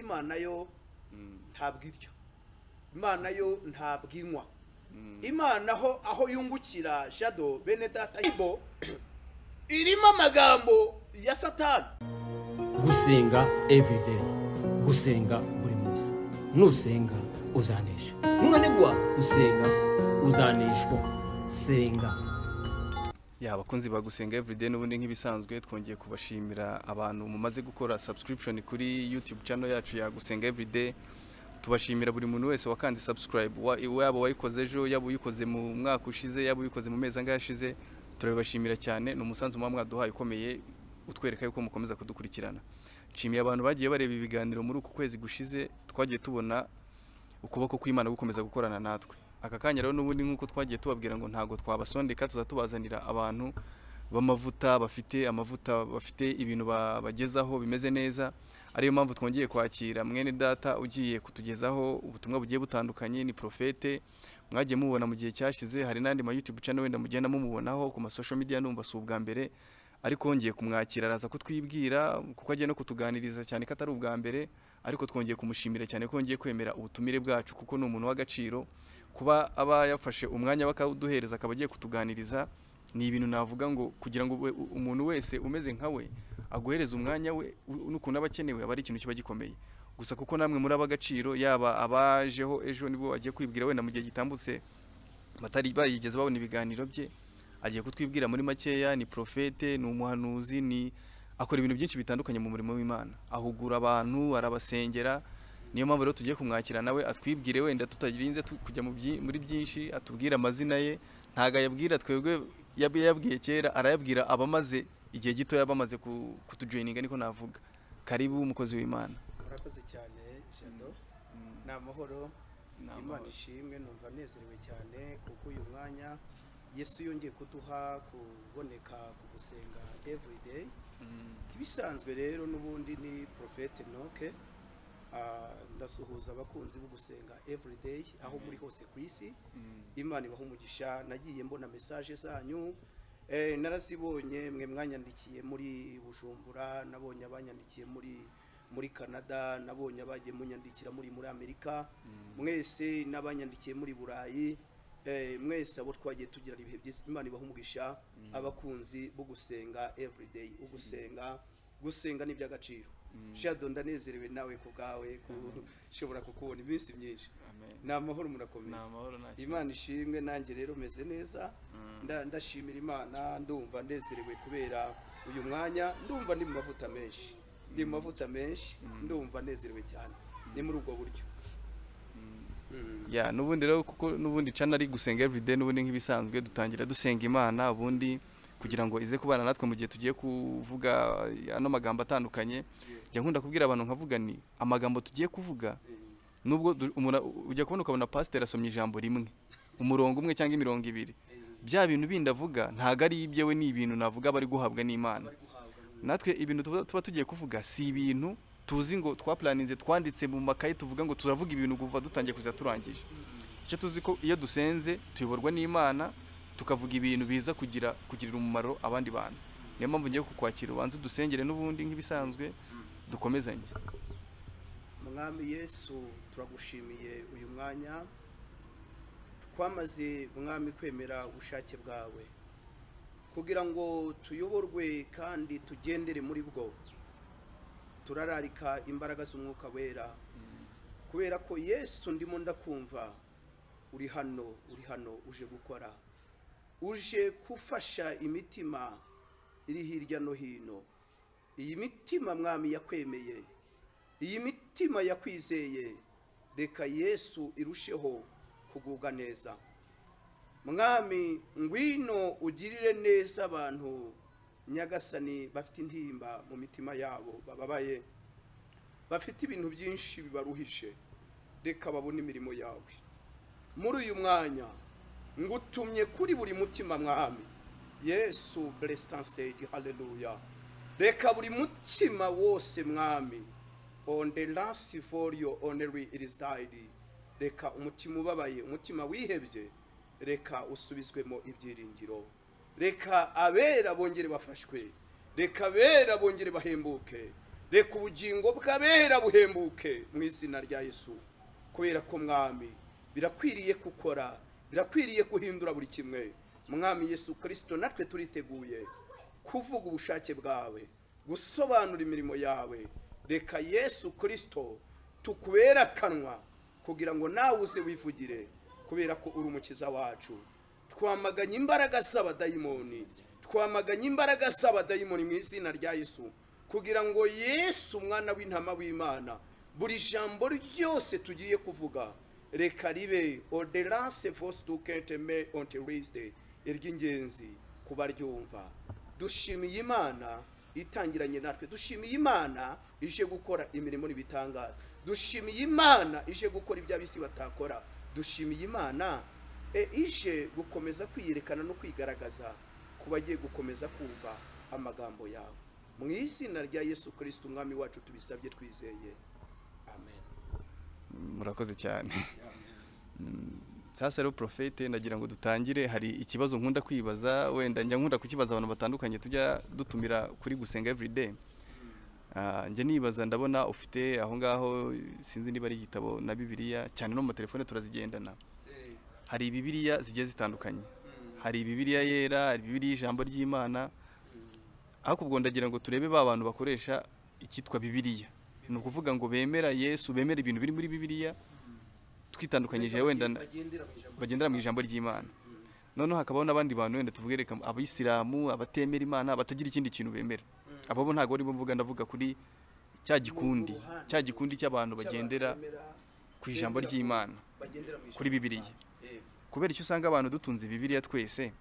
Imana yo ntabwo irya, Imana yo ntabwo inywa, Imana aho yungukira Jado bene data ibo irimo amagambo ya Satani. Gusenga everyday, gusenga buri munsi. Nusenga uzanesha, nunanigwa gusenga uzaneshwa. Senga. Ya abakunzi ba Gusenga Everyday, n'ubundi nk'ibisanzwe twongeye kubashimira abantu mumaze gukora subscription kuri YouTube channel yacu ya Gusenga Everyday. Tubashimira buri muntu wese wakanze subscribe, yaba wayikoze ejo, yaba uyikoze mu mwaka ushize, yaba uyikoze mu mezi angahe ashize, turabibashimira cyane. Ni umusanzu muba mwaduhaye ukomeye utwereka yuko mukomeza kudukurikirana. Nshimiye abantu bagiye bareba ibiganiro muri uku kwezi gushize, twagiye tubona ukuboko kw'Imana gukomeza gukorana natwe. Aka kanya rero n'ubundi nk'uko twagiye tubabwira ngo ntago twabasondeka, tuzatubazanira abantu b'amavuta, bafite amavuta, bafite ibintu bagezaho bimeze neza. Ariyo mpamvu twongeye kwakira mwene data ugiye kutugezaho ubutumwa bugiye butandukanye. Ni profete mwagiye mubona mu gihe cyashize, hari n'andi ma YouTube channel wenda mugenda mumubonaho ku ma social media, numva si ubwa mbere, ariko ngiye kumwakira araza kutwibwira kuko agiye no kutuganiriza cyane ko atari ubwa mbere. Ariko twongeye kumushimira cyane ko ngiye kwemera ubutumire bwacu, kuko ni umuntu w'agaciro. Kuba aba yafashe umwanya bakaduhereza akaba agiye kutuganiriza ni ibintu navuga ngo kugira ngo umuntu wese umeze nkawe aguhereza umwanya we n'ukuntu aba akenewe, aba ari ikintu kiba gikomeye. Gusa kuko namwe muri ab'agaciro, yaba abajeho ejo nibwo agiye kwibwira wenda mu gihe gitambutse batari bayigeze babona ibiganiro bye, agiye kutwibwira muri makeya. Ni profete, ni umuhanuzi, ni akora ibintu byinshi bitandukanye mu murimo w'Imana, ahugura abantu, arabasengera. Niyo mpamvu rero tugiye kumwakira nawe atwibwire, wenda tutagirinze kujya muri byinshi, atubwire amazina ye. Ntago ayabwira twebwe, yabwiye kera, arayabwira abamaze igihe gito yabamaze kutujoininga, niko navuga. Karibu umukozi w'Imana. Murakoze cyane Jado. Ni amahoro, Imana ishimwe. Numva nezerewe cyane kuko uyu mwanya Yesu yongeye kuduha kuboneka ku Gusenga Everyday. Ibisanzwe rero n'ubundi ni Prophète Enoch. Ndasuhuza abakunzi bo Gusenga Everyday aho muri hose ku isi. Imana ibaha umugisha. Nagiye mbona message zanyu, narazibonye mwe mwanyandikiye muri Bujumbura, nabonye abanyandikiye muri Canada, nabonye abagiye munyandikira muri Amerika, mwese n'abanyandikiye muri Burayi, mwese abo twagiye tugira ibihe byiza. Imana ibaha umugisha abakunzi bo Gusenga Everyday. Ugusenga, gusenga ni iby'agaciro. Jado, ndanezerewe nawe ku bwawe kushobora kukubona iminsi myinshi. Ni amahoro, murakomeye? Imana ishimwe. Nanjye rero meze neza, ndashimira Imana. Ndumva nezerewe kubera uyu mwanya, ndumva ndi mu mavuta menshi, ndi mu mavuta menshi, ndumva nezerewe cyane. Ni muri ubwo buryo. Ya, n'ubundi rero kuko n'ubundi channel ari Gusenga Everyday, n'ubundi nk'ibisanzwe dutangira dusenga Imana ubundi kugira ngo ize kubana natwe mu gihe tugiye kuvuga ano magambo atandukanye. Njya nkunda kubwira abantu nkavuga ni amagambo tugiye kuvuga, nubwo umuntu ujya kubona ukabona pastor asomye ijambo rimwe, umurongo umwe cyangwa imirongo ibiri, bya bintu bindi avuga ntago ari ibyewe, ni ibintu navuga bari guhabwa n'Imana. Natwe ibintu tuba tugiye kuvuga si ibintu tuzi ngo twaplaninze, twanditse mu makayi, tuvuga ngo turavuga ibintu kuva dutangiye kuza turangije. Icyo tuzi ko iyo dusenze tuyoborwa n'Imana, tukavuga ibintu biza kugirira umumaro abandi bantu. Niyo mpamvu ngiye kukwakira ubanze udusengere n'ubundi nk'ibisanzwe dukomezanye. Mwami Yesu, turagushimiye uyu mwanya twamaze, Mwami, kwemera ubushake bwawe kugira ngo tuyoborwe kandi tugendere muri bwo. Turararika imbaraga z'Umwuka Wera, kubera ko Yesu ndimo ndakumva uri hano, uri hano uje gukora, uje gufasha imitima iri hirya no hino. Iyi mitima, Mwami, yakwemeye, iyi mitima yakwizeye, reka Yesu irusheho kugubwa neza. Mwami, ngwino ugirire neza abantu, Nyagasani, bafite intimba mu mitima yabo, bababaye, bafite ibintu byinshi bibaruhishe. Reka babone imirimo yawe muri uyu mwanya. Ngutumye kuri buri mutima, Mwami Yesu. Blessed, haleluya. Reka buri mutima wose, Mwami, on the last for your only it is died. Reka umutima ubabaye, umutima wihebye, reka usubizwemo ibyiringiro. Reka abera bongere bafashwe, reka abera bongere bahembuke. Reka ubugingo bw'abera buhembuke mu izina rya Yesu. Kubera ko Mwami birakwiriye gukora, birakwiriye guhindura buri kimwe. Mwami Yesu Kristo, natwe turiteguye kuvuga ubushake bwawe, gusobanura imirimo yawe. Reka Yesu Kristo tukubera akanwa kugira ngo nawe uze wivugire, kubera ko uri umukiza wacu. Twamaganye imbaraga z'abadayimoni, twamaganye imbaraga z'abadayimoni mu izina rya Yesu, kugira ngo Yesu umwana w'intama w'Imana, buri jambo ryose tugiye kuvuga reka ribe orderance vos duquente me onteriste, iry'ingenzi kubaryumva. Dushimiye Imana itangiranye natwe, dushimiye Imana ije gukora imirimo n'ibitangaza, dushimiye Imana ije gukora ibyo abisi batakora, dushimiye Imana ije gukomeza kwiyerekana no kwigaragaza ku bagiye gukomeza kumva amagambo yawe. Mu izina rya Yesu Kristo umwami wacu tubisabye twizeye, amen. Murakoze cyane. Sasa rero Prophete, ndagira ngo dutangire. Hari ikibazo nkunda kwibaza, wenda njya nkunda kukibaza abantu batandukanye tujya dutumira kuri Gusenga Everyday. Njye nibaza, ndabona ufite aho ngaho, sinzi niba ari igitabo na Bibiliya, cyane no mu telefone turazigendana. Hari Bibiliya zigiye zitandukanye, hari Bibiliya yera, hari Bibiliya ijambo ry'Imana. Ariko ubwo ndagira ngo turebe ba bantu bakoresha icyitwa Bibiliya, ni ukuvuga ngo bemera Yesu, bemera ibintu biri muri Bibiliya, twitandukanyije wenda bagendera mu ijambo ry'Imana. Noneho hakabaho n'abandi bantu wenda tuvuge reka abayisilamu, abatemera Imana, abatagira ikindi kintu bemera. Abo bo ntago ari bo mvuga, ndavuga kuri cya gikundi cy'abantu bagendera ku ijambo ry'Imana, kuri Bibiliya. Kubera icyo usanga abantu dutunze Bibiliya twese,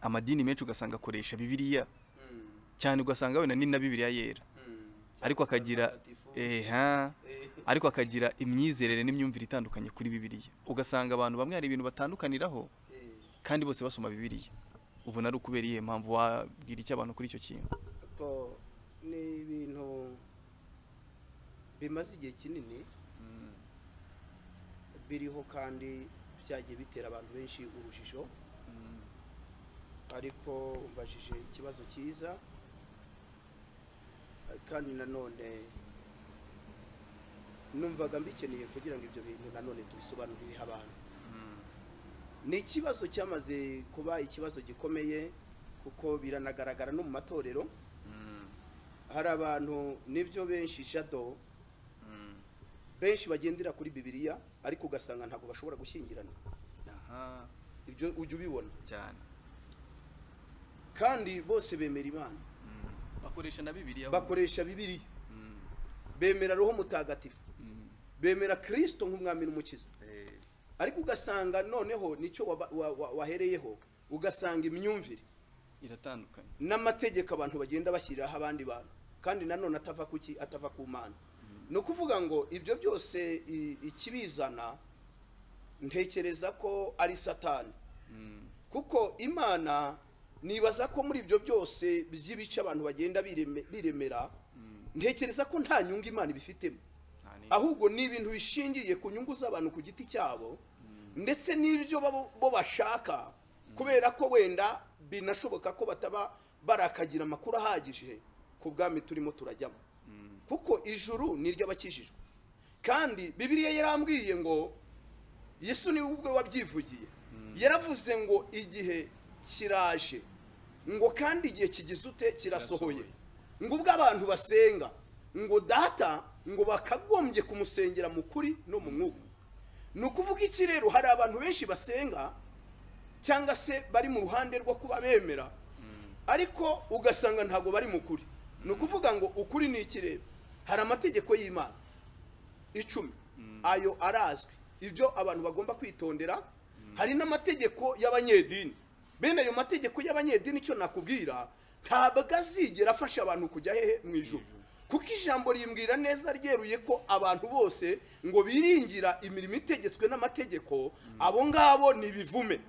amadini menshi ugasanga akoresha Bibiliya cyane, ugasanga wenda ni na Bibiliya yera, ariko akagira ariko akagira imyizerere n'imyumvire itandukanye kuri Bibiliya. Ugasanga abantu bamwe hari ibintu batandukaniraho kandi bose basoma Bibiliya. Ubona ari ukubera iyihe mpamvu? Wabwira icyo abantu kuri icyo kintu? Ni ibintu bimaze igihe kinini biriho kandi byagiye bitera abantu benshi urujijo. Ariko mbajije ikibazo cyiza, kandi nanone numvaga mbikeneye kugira ngo ibyo bintu nanone tubisobanurire abantu. Ni ikibazo cyamaze kuba ikibazo gikomeye, kuko biranagaragara no mu matorero. Hari abantu nibyo benshi Jado, benshi bagendera kuri Bibiliya, ariko ugasanga ntabwo bashobora gushyingirana. Ibyo ujya ubibona cyane, kandi bose bemera Imana, bakoresha na Bibiliya, bakoresha Bibiliya, bemera Roho Mutagatifu, bemera Kristo nk'umwami n'umukiza. Ariko ugasanga noneho nicyo wahereyeho, ugasanga imyumvire iratandukanye n'amategeko abantu bagenda bashyiriraho abandi bantu, kandi nanone atava kuki, atava ku Mana. No kuvuga ngo ibyo byose ikibizana, ntekereza ko ari Satani. Kuko Imana nibaza ko muri ibyo byose by'ibice abantu bagenda biremera, ntekereza ko nta nyungu Imana ibifitemo, ahubwo ni ibintu bishingiye ku nyungu z'abantu ku giti cyabo, ndetse n'ibyo bo bashaka, kubera ko wenda binashoboka ko bataba barakagira amakuru ahagije ku bwami turimo turajyamo. Kuko ijuru ni iry'abakijijwe, kandi Bibiliya yarambwiye ngo Yesu ni ubwe wabyivugiye, yaravuze ngo igihe kiraje, ngo kandi igihe kigize ute kirasohoye, ngo ubwo abantu basenga ngo data ngo bakagombye kumusengera mu kuri no mu mwuka. Ni ukuvuga iki rero? Hari abantu benshi basenga cyangwa se bari mu ruhande rwo kuba bemera, ariko ugasanga ntago bari mu kuri. Ni ukuvuga ngo ukuri ni iki rero? Hari amategeko y'Imana 10, ayo arazwi, ibyo abantu bagomba kwitondera. Hari n'amategeko y'abanyedini. Bene ayo mategeko y'abanyedini, icyo nakubwira, ntabwo azigera afasha abantu kujya hehe mu ijuru. Kuko ijambo rimbwira neza ryeruye ko abantu bose ngo biringira imirimo itegetswe n'amategeko, abo ngabo ni ibivume.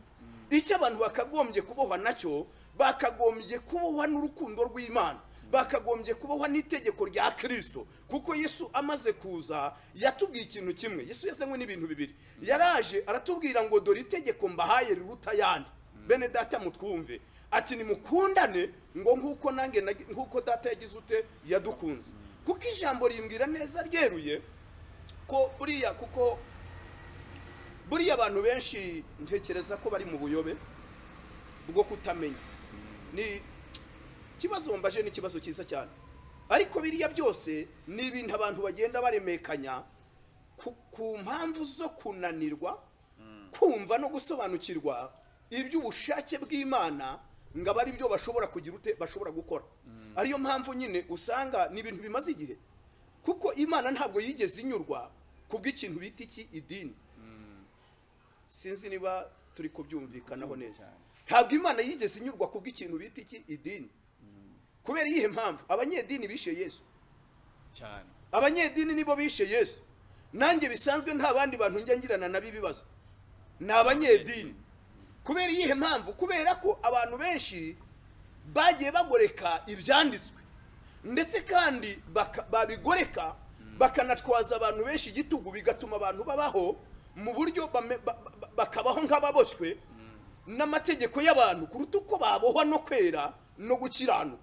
Icyo abantu bakagombye kubohwa nacyo, bakagombye kubohwa n'urukundo rw'Imana, bakagombye kubohwa n'itegeko rya Kristo. Kuko Yesu amaze kuza yatubwiye ikintu kimwe. Yesu yazanywe n'ibintu bibiri. Yaraje aratubwira ngo dore itegeko mbahaye riruta ayandi. Bene data mutwumve, ati nimukundane ngo nkuko nange nkuko data yagize ute yadukunze. Kuko ijambo rimbwira neza ryeruye ko buriya, kuko buriya abantu benshi ntekereza ko bari mu buyobe bwo kutamenya. Ni ikibazo mbaje, ni ikibazo cyiza cyane, ariko biriya byose ni ibintu abantu bagenda baremekanya ku mpamvu zo kunanirwa kumva no gusobanukirwa iby'ubushake bw'Imana, ngo abe ari byo bashobora kugira ute, bashobora gukora. Ariyo mpamvu nyine usanga ni ibintu bimaze igihe, kuko Imana ntabwo yigeze inyurwa kubw'ikintu bita iki idini. Sinzi niba turi kubyumvikanaho neza. Ntabwo Imana yigeze inyurwa kubw'ikintu bita iki idini. Kubera iyihe mpamvu? Abanyedini bishe Yesu cyane. Abanyedini nibo bishe Yesu. Nanjye bisanzwe nta bandi bantu njya ngirana nabi ibibazo, ni abanyedini. Kubera iyihe mpamvu? Kubera ko abantu benshi bagiye bagoreka ibyanditswe, ndetse kandi babigoreka bakanatwaza abantu benshi igitugu, bigatuma abantu babaho mu buryo bakabaho nk'ababoshywe n'amategeko y'abantu kuruta uko babohwa no kwera no gukiranuka.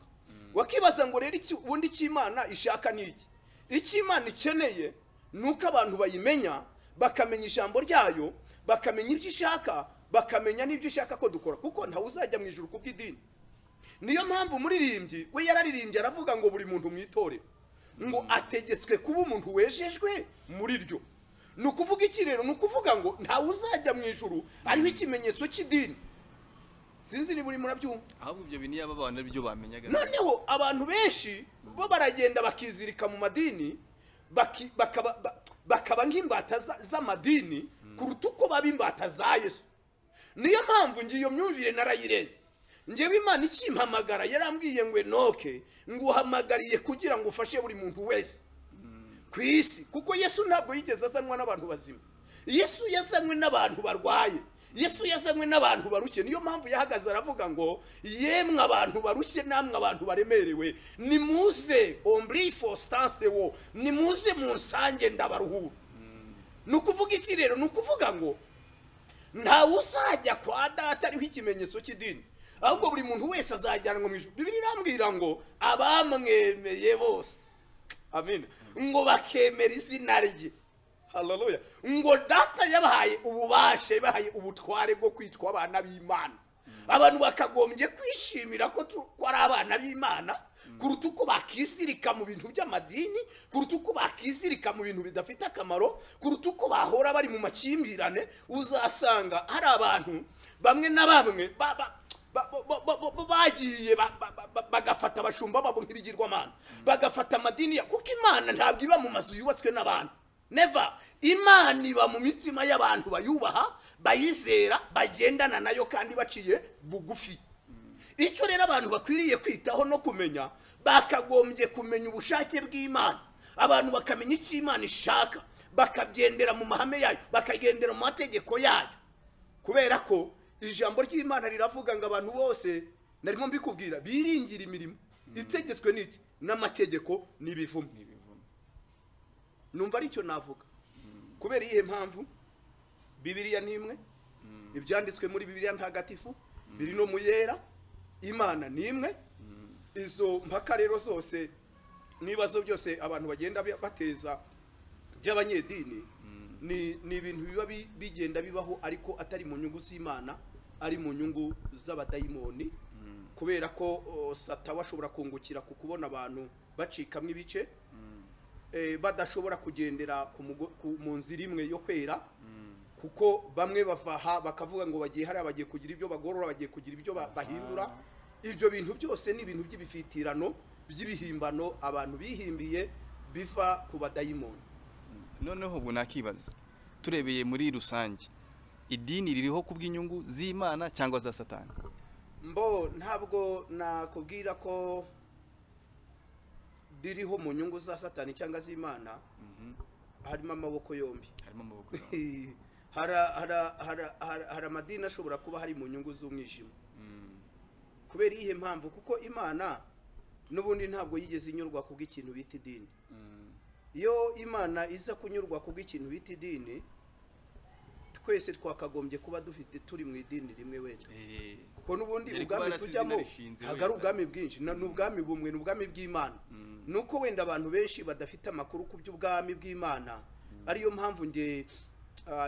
Wakibaza ngo rero ubundi icy'Imana ishaka ni iki? Icyo Imana ikeneye ni uko abantu bayimenya, bakamenya ijambo ryayo, bakamenya ibyo ishaka, bakamenya n'ibyo ishaka ko dukora, kuko ntawe uzajya mu ijuru kubw'idini. Niyo mpamvu umuririmbyi we yararirimbye aravuga ngo buri muntu mu itorero ngo ategetswe kuba umuntu wejejwe muri ryo. Ni ukuvuga iki rero? Ni ukuvuga ngo ntawe uzajya mu ijuru ariho ikimenyetso cy'idini. Sinzi niba uri murabyumva. Ahubwo ibyo bintu yaba abana byo bamenyaga. Noneho abantu benshi bo baragenda bakizirika mu madini, bakaba nk'imbata z'amadini kuruta uko baba imbata za Yesu. Niyo mpamvu ngiyo myumvire narayirenze. Njyewe Imana ikimpamagara yarambwiye ngo Enoke nguhamagariye kugira ngo ufashe buri muntu wese ku isi, kuko Yesu ntabwo yigeze azanwa n'abantu bazima. Yesu yazanywe n'abantu barwaye, Yesu yazanywe n'abantu barushye. Niyo mpamvu yahagaze aravuga ngo yemwe abantu barushye namwe abantu baremerewe, nimuze ombrifo stance wo, nimuze munsange ndabaruhura. Ni ukuvuga iki rero? Ni ukuvuga ngo ntawe uzajya kwa data ariho ikimenyetso cy'idini, ahubwo buri muntu wese azajyanwa mu ijuru. Bibiliya irambwira ngo abamwemeye bose, amen, ngo bakemera izina rye, haleluya, ngo data yabahaye ububasha, yabahaye ubutware bwo kwitwa abana b'Imana. Abantu bakagombye kwishimira ko ari abana b'Imana kuruta uko bakizirika mu bintu by'amadini, kuruta uko bakizirika mu bintu bidafite akamaro, kuruta uko bahora bari mu makimbirane. Uzasanga hari abantu bamwe na bamwe bagiye bagafata abashumba babo nk'ibigirwamana, bagafata amadini, kuko Imana ntabwo iba mu mazu yubatswe n'abantu. Never. Imana iba mu mitima y'abantu bayubaha, bayizera, bagendana nayo kandi baciye bugufi. Icyo rero abantu bakwiriye kwitaho no kumenya, bakagombye kumenya ubushake bw'Imana. Abantu bakamenya icyo Imana ishaka, bakagendera mu mahame yayo, bakagendera mu mategeko yayo. Kubera ko ijambo ry'Imana riravuga ngo abantu bose, narimo mbikubwira, biringira imirimo itegetswe n'iki? N'amategeko n'ibivumo. Numva aricyo navuga. Kubera iyihe mpamvu? Bibiliya ni imwe, ibyanditswe muri Bibiliya ntagatifu biri no mu yera, Imana ni imwe. Izo mpaka rero zose n'ibibazo byose abantu bagenda bateza by'abanyedini ni ibintu biba bigenda bibaho, ariko atari mu nyungu z'Imana, ari mu nyungu z'abadayimoni. Kubera ko Satani ashobora kungukira ku kubona abantu bacikamo ibice, badashobora kugendera mu nzira imwe yo kwera, kuko bamwe bavaha bakavuga ngo bagiye hariya, bagiye kugira ibyo bagorora, bagiye kugira ibyo bahindura. Ibyo bintu byose ni ibintu by'ibifitirano, by'ibihimbano abantu bihimbiye biva ku badayimoni. Noneho ubu nakibaza, turebeye muri rusange, idini ririho kubw'inyungu z'Imana cyangwa za Satani? Mbo ntabwo nakubwira ko ririho mu nyungu za Satani cyangwa z'Imana. Harimo amaboko yombi. Harimo amaboko yombi. Hari amadini ashobora kuba hari mu nyungu z'umwijima. Kubera iyihe mpamvu? Kuko Imana n'ubundi ntabwo yigeze inyurwa kubw'ikintu bita idini. Iyo Imana iza kunyurwa kubw'ikintu bita idini, Twese twakagombye kuba dufite turi mu idini rimwe wenda, kuko n'ubundi ubwami tujyamo ntabwo ari ubwami bwinshi, ni ubwami bumwe, ni ubwami bw'Imana. Nuko wenda abantu benshi badafite amakuru ku by'ubwami bw'Imana, ariyo mpamvu nge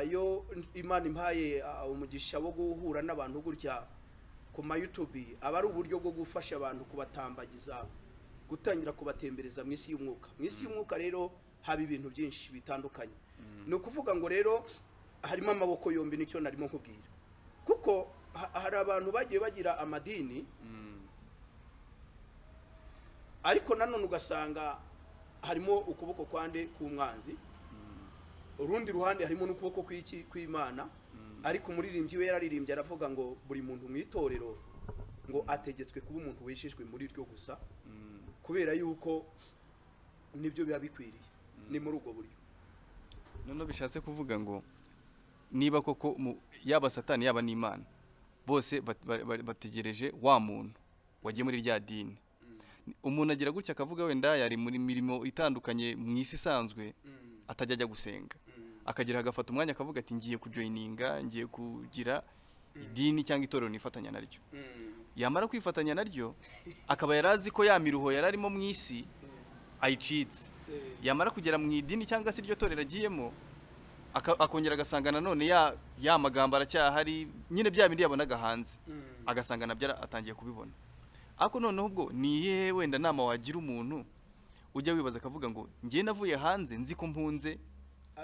iyo Imana impaye umugisha wo guhura n'abantu gutya ku ma YouTube, aba ari uburyo bwo gufasha abantu, kubatambagiza, gutangira kubatembereza mu isi y'umwuka. Mu isi y'umwuka rero haba ibintu byinshi bitandukanye. Ni ukuvuga ngo rero harimo amaboko yombi, nicyo narimo nkubwira, kuko hari abantu bagiye bagira amadini, ariko nanone ugasanga harimo ukuboko kwande k'umwanzi, urundi ruhande harimo n'ukuboko kw'iki kw'Imana. Ariko umuririmbyi we yararirimbye aravuga ngo buri muntu mu itorero ngo ategetswe kuba umuntu wishijwe muri ryo gusa, kubera yuko nibyo biba bikwiriye. Ni muri ubwo buryo none bishatse kuvuga ngo niba koko yaba Satani yaba n'Imana bose bategereje wa muntu wagiye muri rya dini. Umuntu agira gutya akavuga wenda yari muri mirimo itandukanye mu isi isanzwe, atajya ajya gusenga, akagira agafata umwanya akavuga ati ngiye kujoininga, ngiye kugira idini cyangwa itorero nifatanya naryo. Yamara kwifatanya naryo akaba yarazi ko ya miruho yararimo mu isi ayicitse, yamara kugera mu idini cyangwa se iryo torero agiyemo akongera agasanga nanone ya magambo aracyahari nyine, bya bindi yabonaga hanze agasanga nabyo atangiye kubibona. Ariko noneho ubwo ni iyihe wenda nama wagira umuntu ujya wibaza akavuga ngo ngiye navuye hanze nzi ko mpunze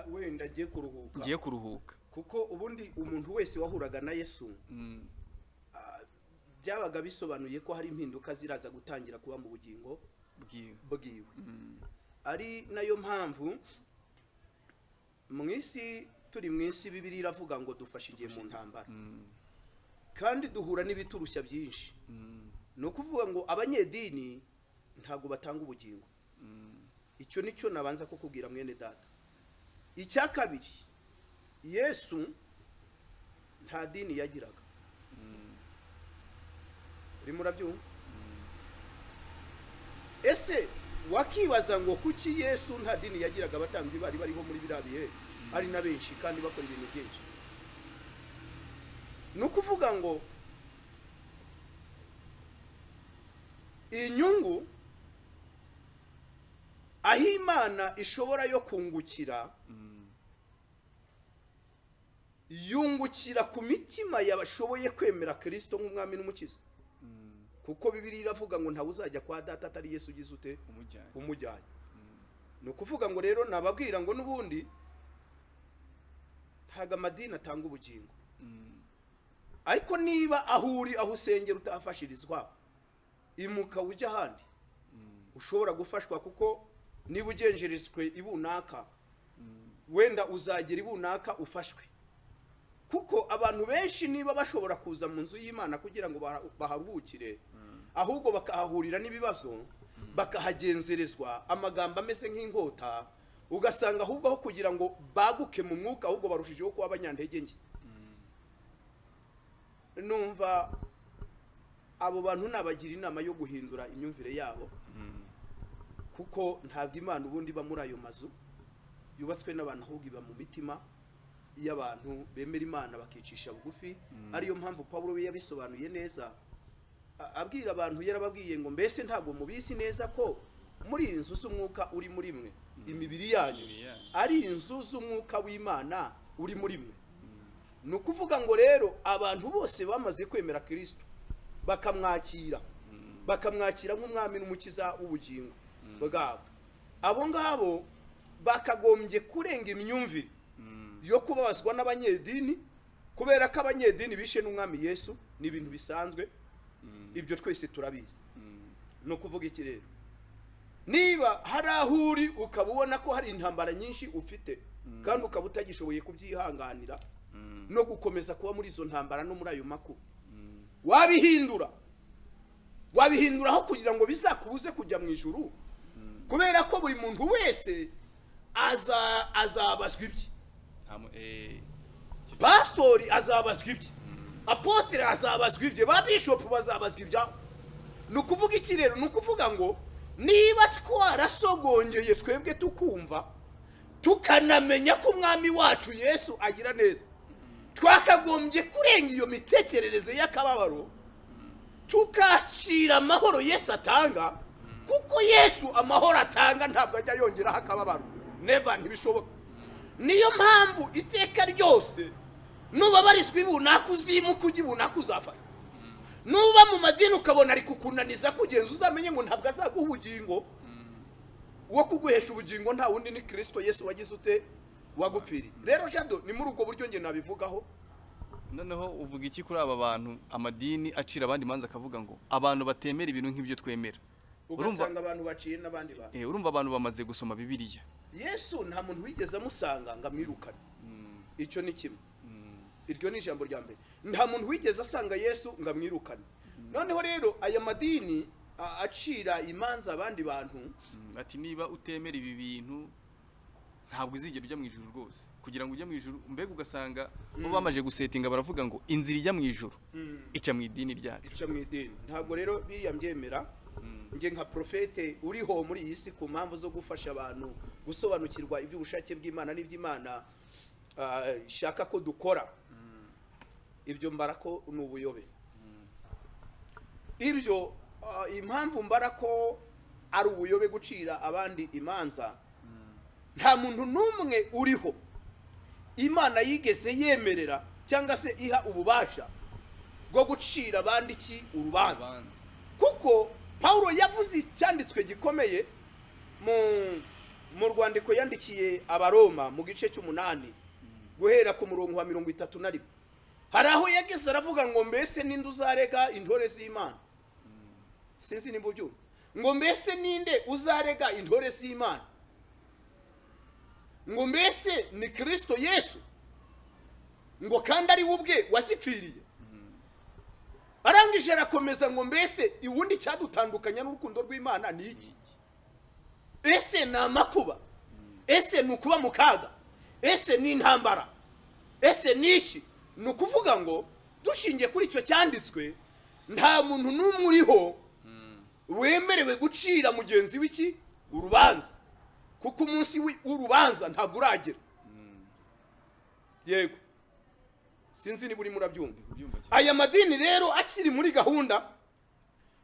wenda ngiye kuruhuka, ngiye kuruhuka? Kuko ubundi umuntu wese wahuraga na Yesu byabaga bisobanuye ko hari impinduka ziraza gutangira kuba mu bugingo bwiwe. Ari nayo mpamvu mu isi turi mu isi, Bibiliya iravuga ngo dufashe igihe mu ntambara, kandi duhura n'ibiturushya byinshi. Ni ukuvuga ngo abanyedini ntabwo batanga ubugingo. Icyo nicyo nabanza kukubwira mwene data. Icya kabiri, Yesu nta dini yagiraga. Urimo urabyumva? Ese wakibaza ngo kuki Yesu nta dini yagiraga? Abatambyi bari bariho muri biriya bihe ari na benshi kandi bakora ibintu byinshi. Ni ukuvuga ngo inyungu aho Imana ishobora yo kungukira, yungukira ku mitima yabashoboye kwemera Kristo nk'umwami n'umukiza. Kuko Bibiliya iravuga ngo ntawe uzajya kwa data atari Yesu ugize ute umujyanye. Ni ukuvuga ngo rero nababwira ngo n'ubundi ntago amadini atanga ubugingo. Ariko niba aho uri, aho usengera utafashirizwa, imuka ujya ahandi ushobora gufashwa, kuko niba ugenjerejwe ibunaka wenda uzagera ibunaka ufashwe. Kuko abantu benshi niba bashobora kuza mu nzu y'Imana kugira ngo baharuhukire, ahubwo bakahahurira n'ibibazo, bakahagenzerezwa amagambo ameze nk'inkota, ugasanga ahubwo aho kugira ngo baguke mu mwuka ahubwo barushijeho kuba abanyantege nke. Numva abo bantu nabagira inama yo guhindura imyumvire yabo, kuko ntabwo Imana ubundi iba muri ayo mazu yubatswe n'abantu, ahubwo iba mu mitima y'abantu bemera Imana bakicisha bugufi. Ariyo mpamvu Pawulo we yabisobanuye neza, abwira abantu, yarababwiye ngo mbese ntabwo mubisi neza ko muri inzu z'umwuka uri muri mwe, imibiri yanyu ari inzu z'umwuka w'Imana uri muri mwe. Ni ukuvuga ngo rero abantu bose bamaze kwemera Kristo bakamwakira, bakamwakira nk'umwami n'umukiza w'ubugingo bwabo, abo ngabo bakagombye kurenga imyumvire yo kubabazwa n'abanyedini, kubera ko abanyedini bishe n'umwami Yesu ni ibintu bisanzwe, ibyo twese turabizi. No kuvuga iki rero, niba hari aho uri ukaba ubona ko hari intambara nyinshi ufite kandi ukaba utagishoboye kubyihanganira no gukomeza kuba muri izo ntambara no muri ayo makuba, wabihindura, wabihinduraho kugira ngo bizakubuze kujya mu ijuru, kubera ko buri muntu wese azabazwa ibye. Pastori azabazwa ibye, apotre azabazwa ibye, ba bishop bazabazwa ibyabo. Ni ukuvuga iki rero? Ni ukuvuga ngo niba twarasogongeye twebwe tukumva tukanamenya ko umwami wacu Yesu agira neza, Twakagombye kurenga iyo mitekerereze y'akababaro, tukakira amahoro Yesu atanga, kuko Yesu amahoro atanga ntabwo ajya yongeraho akababaro. Never, ntibishoboka. Niyo mpamvu iteka ryose nubabarizwa ibunaka uzimuka ujya ibunaka uzafata. Nuba mu madini ukabona ari kukunaniza kugenza, uzamenye ngo ntabwo azaguha ubugingo. Uwo kuguhesha ubugingo nta wundi ni Kristo Yesu wagize ute, wagupfiriye. Rero Jado, ni muri ubwo buryo nge nabivugaho. Noneho uvuga iki kuri aba bantu amadini acira abandi manza akavuga ngo abantu batemera ibintu nk'ibyo twemera, ugasanga abantu baciye n'abandi bantu? Urumva abantu bamaze gusoma Bibiliya. Yesu nta muntu wigeze amusanga ngo amwirukane. Icyo ni kimwe. Iryo ni ijambo rya mbere. Nta muntu wigeze asanga Yesu ngo amwirukane. Noneho rero aya madini acira imanza abandi bantu, ati niba utemera ibi bintu ntabwo uzigera ujya mu ijuru rwose. Kugira ngo ujye mu ijuru, mbega ugasanga bo bamaje gusetinga baravuga ngo inzira ijya mu ijuru ica mu idini ryacu, ica mu idini. Ntabwo rero biriya mbyemera. Nge nka profete uriho muri iyi si ku mpamvu zo gufasha abantu gusobanukirwa iby'ubushake bw'Imana n'iby'Imana ishaka ko dukora, ibyo mbara ko ni ubuyobe. Ibyo impamvu mbara ko ari ubuyobe gucira abandi imanza, nta muntu n'umwe uriho Imana yigeze yemerera cyangwa se iha ububasha bwo gucira abandi iki urubanza. Kuko Paulo yavuze icyanditswe gikomeye mu rwandiko yandikiye Abaroma mu gice cy'umunani guhera ku murongo wa 31. Hari aho yageze aravuga ngo mbese ninde uzarega intore z'Imana? Sinzi nimba ubyumva. Ngo mbese ninde uzarega intore z'Imana? Ngo mbese ni Kristo Yesu, ngo kandi ari we ubwe wasipfiriye. Arangije arakomeza ngo mbese iwundi cyadutandukanya n'urukundo rw'Imana ni iki? Ese ni amakuba? Ese ni ukuba mu kaga? Ese ni intambara? Ese ni iki? Ni ukuvuga ngo dushingiye kuri icyo cyanditswe, nta muntu n'umwe uriho wemerewe gucira mugenzi w'iki urubanza, kuko umunsi w'urubanza ntabwo uragera. Yego, sinzi niba urimo urabyumva. Aya madini rero akiri muri gahunda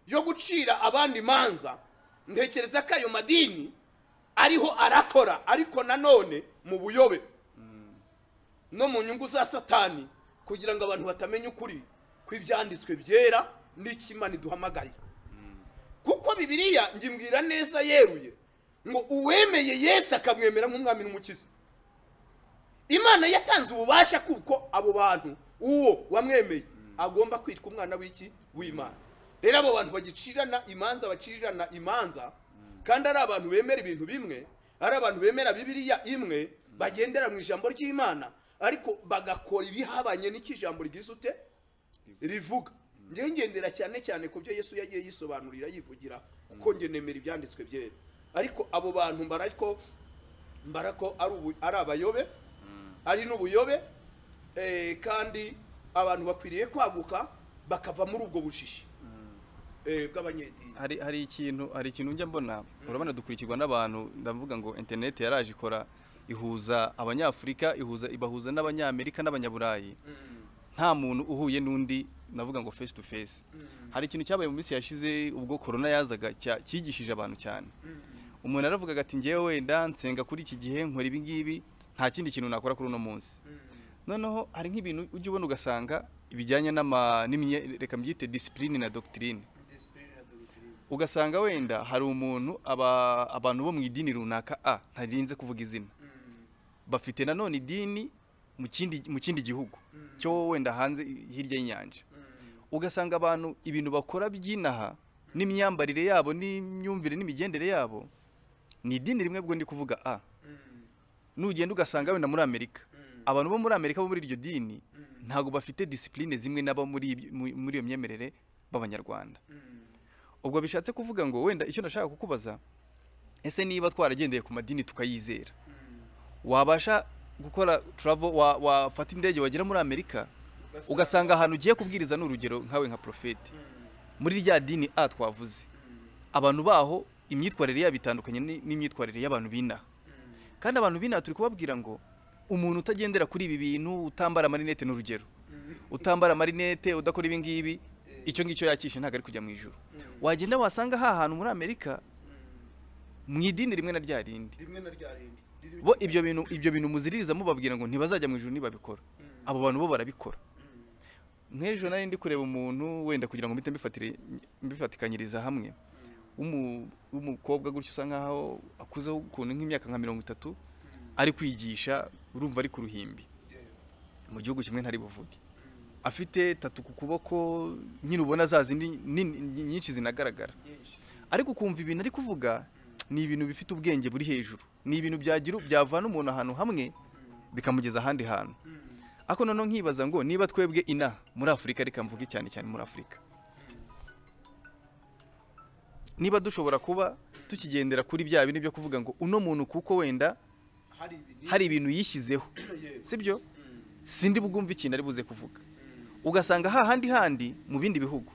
yo gucira abandi manza, ntekereza ko ayo madini ariho arakora, ariko nanone mu buyobe no mu nyungu za Satani, kugira ngo abantu batamenya ukuri kw'ibyanditswe byera n'ikimana iduhamagarira. Kuko Bibiliya ngimbwira neza yeruye ngo uwemeye Yesu akamwemera nk'umwami n'umukiza, Imana yatanze ububasha kuko abo bantu uwo wamwemeye agomba kwitwa umwana w'iki w'Imana. Rero abo bantu bagicirana imanza, bacirirana imanza, kandi ari abantu bemera ibintu bimwe, ari abantu bemera Bibiliya imwe, bagendera mu ijambo ry'Imana, ariko bagakora ibihabanye n'ikijambo rigize ute rivuga. Nge ngendera cyane cyane ku byo Yesu yagiye yisobanurira yivugira, kuko nge nemera ibyanditswe byera. Ariko abo bantu mbarako ari abayobe, ari n'ubuyobe, kandi abantu bakwiriye kwaguka bakava muri ubwo bushishi bw'abanyedini. Hari ikintu njya mbona, urabona dukurikirwa n'abantu, ndavuga ngo internet yaraje ikora ihuza Abanyafurika, ihuza ibahuza n'Abanyamerika n'Abanyaburayi. Nta muntu uhuye n'undi, navuga ngo face to face. Hari ikintu cyabaye mu minsi yashize ubwo corona yazaga cyigishije abantu cyane. Umuntu aravugaga ati ngewe wenda nsenga kuri iki gihe nkora ibi ngibi, nta kindi kintu nakora kuri uno munsi. Noneho hari nk'ibintu ujya ubona ugasanga ibijyanye reka mbyite discipline na doctrine. Ugasanga wenda hari umuntu abantu bo mu idini runaka ntarinze kuvuga izina, bafite nanone idini mu kindi gihugu cyo wenda hanze hirya y'inyanja. Ugasanga abantu ibintu bakora byinaha n'imyambarire yabo n'imyumvire n'imigendere yabo ni idini rimwe, bwo ndi kuvuga nugenda ugasanga wenda muri Amerika, abantu bo muri Amerika bo muri iryo dini ntago bafite discipline zimwe n'abo muri iyo myemerere b'Abanyarwanda. Ubwo bishatse kuvuga ngo wenda icyo nashaka kukubaza, ese niba twaragendeye ku madini tukayizera, wabasha gukora travel, wafata indege wagera muri Amerika ugasanga ahantu ugiye kubwiriza n'urugero nkawe nka profete muri rya dini twavuze, abantu baho imyitwarire yabo itandukanye n'imyitwarire y'abantu binaha. Kandi abantu binaha turi kubabwira ngo Umuntu utagendera kuri ibi bintu, utambara amarinete n'urugero, utambara amarinete, udakora ibi ngibi, icyo ngicyo yakishe ntabwo ari kujya mu ijuru. Wagenda wasanga ha hantu muri Amerika mu idini rimwe na rya rindi, rimwe na rya rindi bo ibyo bintu muziririza mubabwira ngo ntibazajya mu ijuru nibabikora, abo bantu bo barabikora. Nk'ejo nari ndi kureba umuntu wenda kugira ngo mpite mbifatikanyiriza hamwe, w'umukobwa gutyo usa nkaho akuzeho ukuntu nk'imyaka nka 30, ari kwigisha, urumva ari ku ruhimbi mu gihugu kimwe ntari buvuge, afite tatu ku kuboko nyine ubona za zindi nyinshi zinagaragara, ariko ukumva ibintu ari kuvuga ni ibintu bifite ubwenge buri hejuru, ni ibintu byagira byavana umuntu ahantu hamwe bikamugeza ahandi hantu. Ako noneho nkibaza ngo niba twebwe ina muri Afurika, reka mvuge cyane cyane muri Afurika, niba dushobora kuba tukigendera kuri bya bintu byo kuvuga ngo uno muntu kuko wenda hari ibintu yishyizeho, sibyo, sindi bugumva ikintu ari buze kuvuga, ugasanga hahandi handi mu bindi bihugu,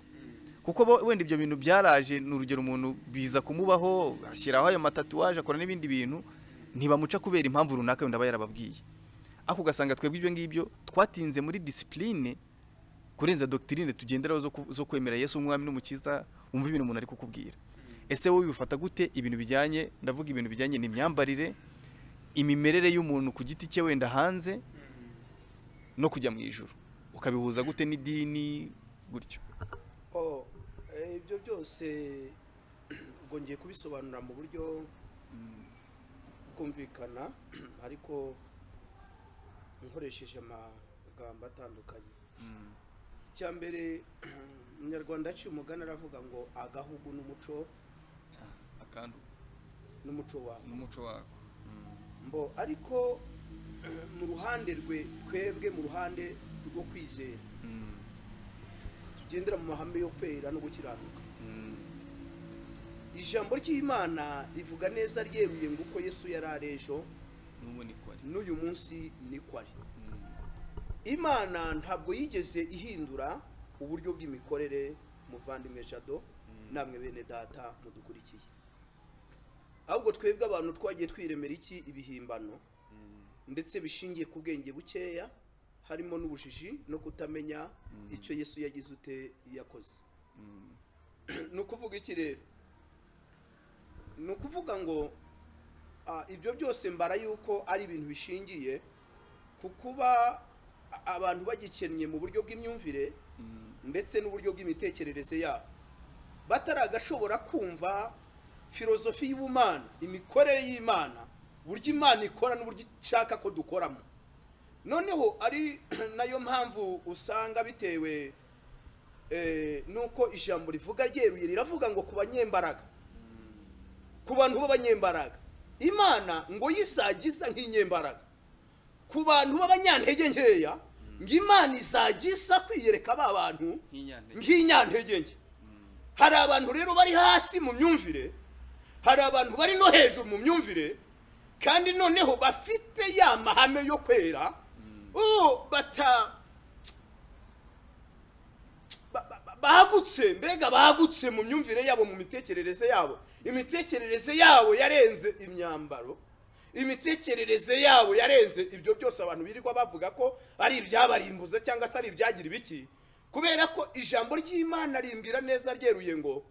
kuko wenda ibyo bintu byaraje, ni urugero umuntu biza kumubaho ashyiraho ayo matatuwaje akora n'ibindi bintu, ntibamuca kubera impamvu runaka wenda aba yarababwiye. Ako ugasanga twebwe ibyo ngibyo twatinze muri discipline kurenza doctrine tugenderaho zo kwemera Yesu umwami n'umukiza. Umva ibintu umuntu ari kukubwira, ese wowe bifata gute ibintu bijyanye, ndavuga ibintu bijyanye n'imyambarire, imimerere y'umuntu ku giti cye wenda hanze, no kujya mu ijuru, ukabihuza gute n'idini gutyo? Ibyo byose ubwo ngiye kubisobanura mu buryo bwumvikana, ariko nkoresheje amagambo atandukanye. Icya mbere, Umunyarwanda aciye umugani aravuga ngo agahugu n'umuco akandu n'umuco wako, n'umuco wako. Mbo ariko mu ruhande rwe twebwe, mu ruhande rwo kwizera, tugendera mu mahame yo kwera no gukiranuka. Ijambo ry'Imana rivuga neza ryeruye ngo uko Yesu yari ari ejo n'uyu munsi niko ari. Imana ntabwo yigeze ihindura uburyo bw'imikorere, muvandimwe Jado, namwe bene data mudukurikiye. Ahubwo twebwe abantu twagiye twiremera iki ibihimbano, ndetse bishingiye ku bwenge bukeya, harimo n'ubujiji no kutamenya icyo Yesu yagize ute yakoze. Ni ukuvuga iki rero? Ni ukuvuga ngo ibyo byose mbara yuko ari ibintu bishingiye ku kuba abantu bagikennye mu buryo bw'imyumvire ndetse n'uburyo bw'imitekerereze yabo, bataragashobora kumva filozofi y'ubumana, imikorere y'Imana, uburyo Imana ikora n'uburyo ishaka ko dukoramo. Noneho ari nayo mpamvu usanga bitewe nuko ijambo rivuga ryeruye riravuga ngo ku banyembaraga, ku bantu b'abanyembaraga, Imana ngo yisagiza nk'inyembaraga. Ku bantu b'abanyantege nkeya, ngo Imana izagisa kwiyereka ba bantu nk'inyantege nke. Hari abantu rero bari hasi mu myumvire, hari abantu bari no hejuru mu myumvire, kandi noneho bafite ya mahame yo kwera, bagutse, mbega bagutse mu myumvire yabo, mu mitekerereze yabo. Imitekerereze yabo yarenze imyambaro, imitekerereze yabo yarenze ibyo byose abantu birirwa bavuga ko ari ibyabarimbuza cyangwa se ari ibyagira ibiki, kubera ko ijambo ry'Imana rimbwira neza ryeruye ngo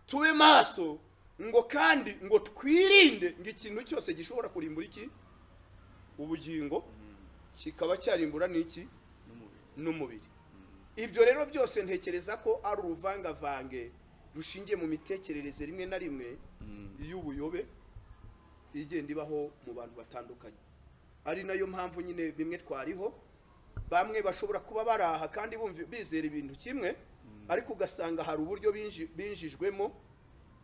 tube maso, ngo kandi ngo twirinde ngo ikintu cyose gishobora kurimbura iki ubugingo, kikaba cyarimbura n'iki n'umubiri. Ibyo rero byose ntekereza ko ari uruvangavange rushingiye mu mitekerereze rimwe na rimwe y'ubuyobe igenda ibaho mu bantu batandukanye. Ari nayo mpamvu nyine bimwe twariho, bamwe bashobora kuba baraha kandi bizera ibintu kimwe, ariko ugasanga hari uburyo binjijwemo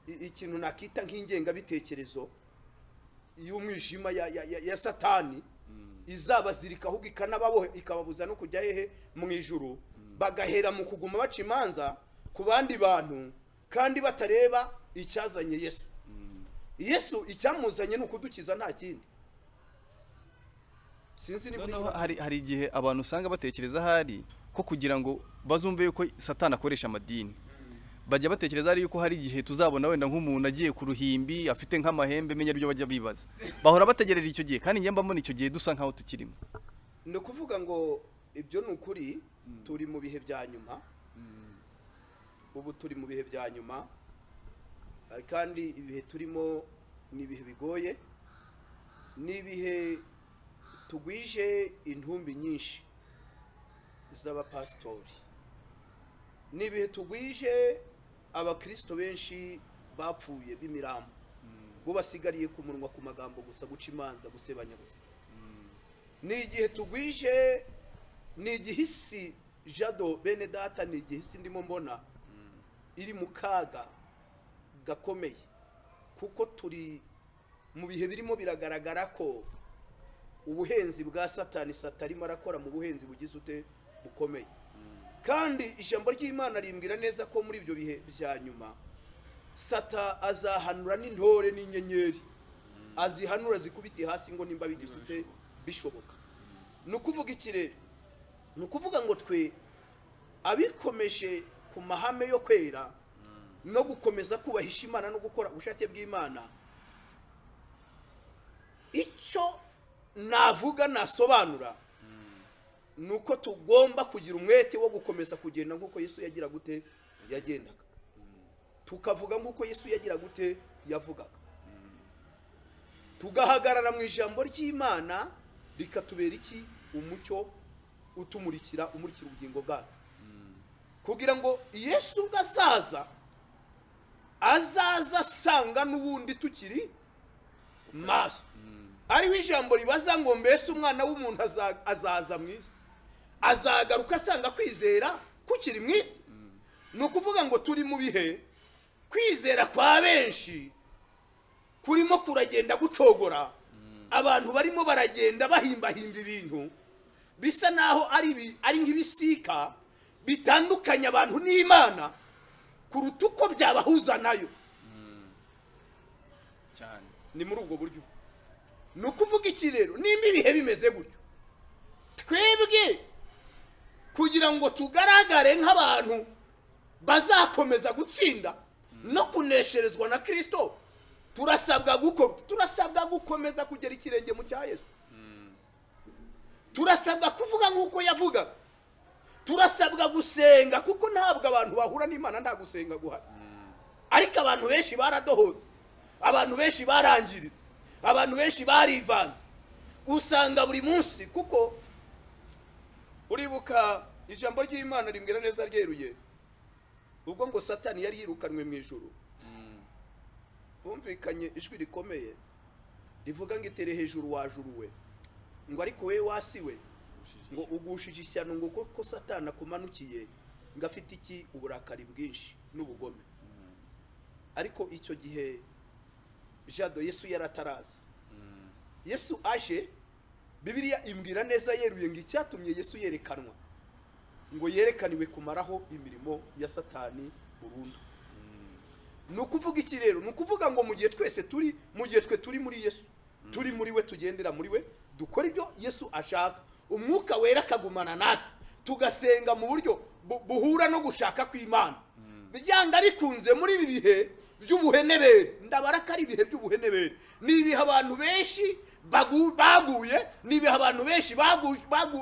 ikintu nakita nk'ingengabitekerezo y'umwijima ya Satani, izabazirika ahubwo ikanababohe, ikababuza no kujya hehe mu ijuru, bagahera mu kuguma baca imanza ku bandi bantu kandi batareba icyazanye Yesu. Yesu icyamuzanye ni ukudukiza, nta kindi. Sinzi niba noneho hari igihe abantu usanga batekereza hari ko kugira ngo bazumve yuko Satani akoresha amadini, Bajya batekereza ari yuko hari igihe tuzabona wenda nk'umuntu agiye ku ruhimbi afite nk'amahembe, menya ibyo bajya bibaza, bahora bategereje icyo gihe, kandi njye mbona icyo gihe dusa nkaho tukirimo. Ni ukuvuga ngo ibyo ni ukuri, turi mu bihe bya nyuma. Ubu turi mu bihe bya nyuma, kandi ibihe turimo ni ibihe bigoye, ni ibihe tugwije intumbi nyinshi z'abapasitori, ni ibihe tugwije abakristo benshi bapfuye b'imirambo, bo basigariye ku munwa, ku magambo gusa, guca imanza, gusebanya gusa. Ni igihe tugwije, ni igihe isi, Jado bene data, ni igihe isi ndimo mbona iri mu kaga gakomeye, kuko turi mu bihe birimo biragaragara ko ubuhenzi bwa Satani, Satani arimo arakora mu buhenzi bugize ute bukomeye. Kandi ijambo ry'Imana rimbwira neza ko muri ibyo bihe bya nyuma Sata azahanura n'intore n'inyenyeri, azihanura zikubite hasi ngo nimba bigize ute bishoboka. Ni ukuvuga iki rero? Ni ukuvuga ngo twe abikomeje ku mahame yo kwera no gukomeza kubahisha Imana no gukora ubushake bw'Imana, icyo navuga nasobanura nuko tugomba kugira umwete wo gukomeza kugenda nkuko Yesu yagira gute yagendaga, tukavuga nkuko Yesu yagira gute yavugaga, tugahagarara mu ijambo ry'Imana rikatubera iki umucyo utumurikira, umurikira ubugingo bwacu, kugira ngo Yesu ubwo azaza, azaza asanga n'ubundi tukiri maso. Ariho ijambo ribaza ngo mbese umwana w'umuntu azaza mu isi, azagaruka asanga kwizera kukiri mu isi. Ni ukuvuga ngo turi mu bihe kwizera kwa benshi kurimo kuragenda gucogora, abantu barimo baragenda bahimbahimba ibintu bisa naho ari nk'ibisika bitandukanya abantu n'Imana kuruta uko byabahuza nayo. Cyane ni muri ubwo buryo. Ni ukuvuga iki rero? Nimba ibihe bimeze gutyo, twebwe kugira ngo tugaragare nk'abantu bazakomeza gutsinda no kunesherezwa na Kristo, turasabwa gukora, turasabwa gukomeza kugera ikirenge mu cya Yesu, turasabwa kuvuga nk'uko yavugaga, turasabwa gusenga, kuko ntabwo abantu bahura n'Imana nta gusenga guhari. Ariko abantu benshi baradohotse, abantu benshi barangiritse, abantu benshi barivanze, usanga buri munsi. Kuko uribuka ijambo ry'Imana rimbwira neza ryeruye, ubwo ngo Satani yari yirukanwe mu ijuru, bumvikanye ijwi rikomeye rivuga ngo itere hejuru wajuruwe, ngo ariko we wasiwe, ngo ugushije ishyano, ngo ko Satani akumanukiye, ngo afite iki uburakari bwinshi n'ubugome. Ariko icyo gihe Jado Yesu yarataraza. Yesu aje, Bibiliya imbwira neza yeruye ngo icyatumye Yesu yerekanwa, ngo yerekaniwe kumaraho imirimo ya Satani burundu. Ni ukuvuga iki rero? Ni ukuvuga ngo mu gihe twese turi, mu gihe twe turi muri Yesu, turi muri we, tugendera muri we, dukora ibyo Yesu ashaka, umwuka wera akagumana natwe, tugasenga mu buryo buhura no gushaka kw'Imana. Byanga bikunze muri ibi bihe by'ubuhenebere, ndabara ko ari ibihe by'ubuhenebere, ni ibihe abantu benshi baguye, ni ibihe abantu benshi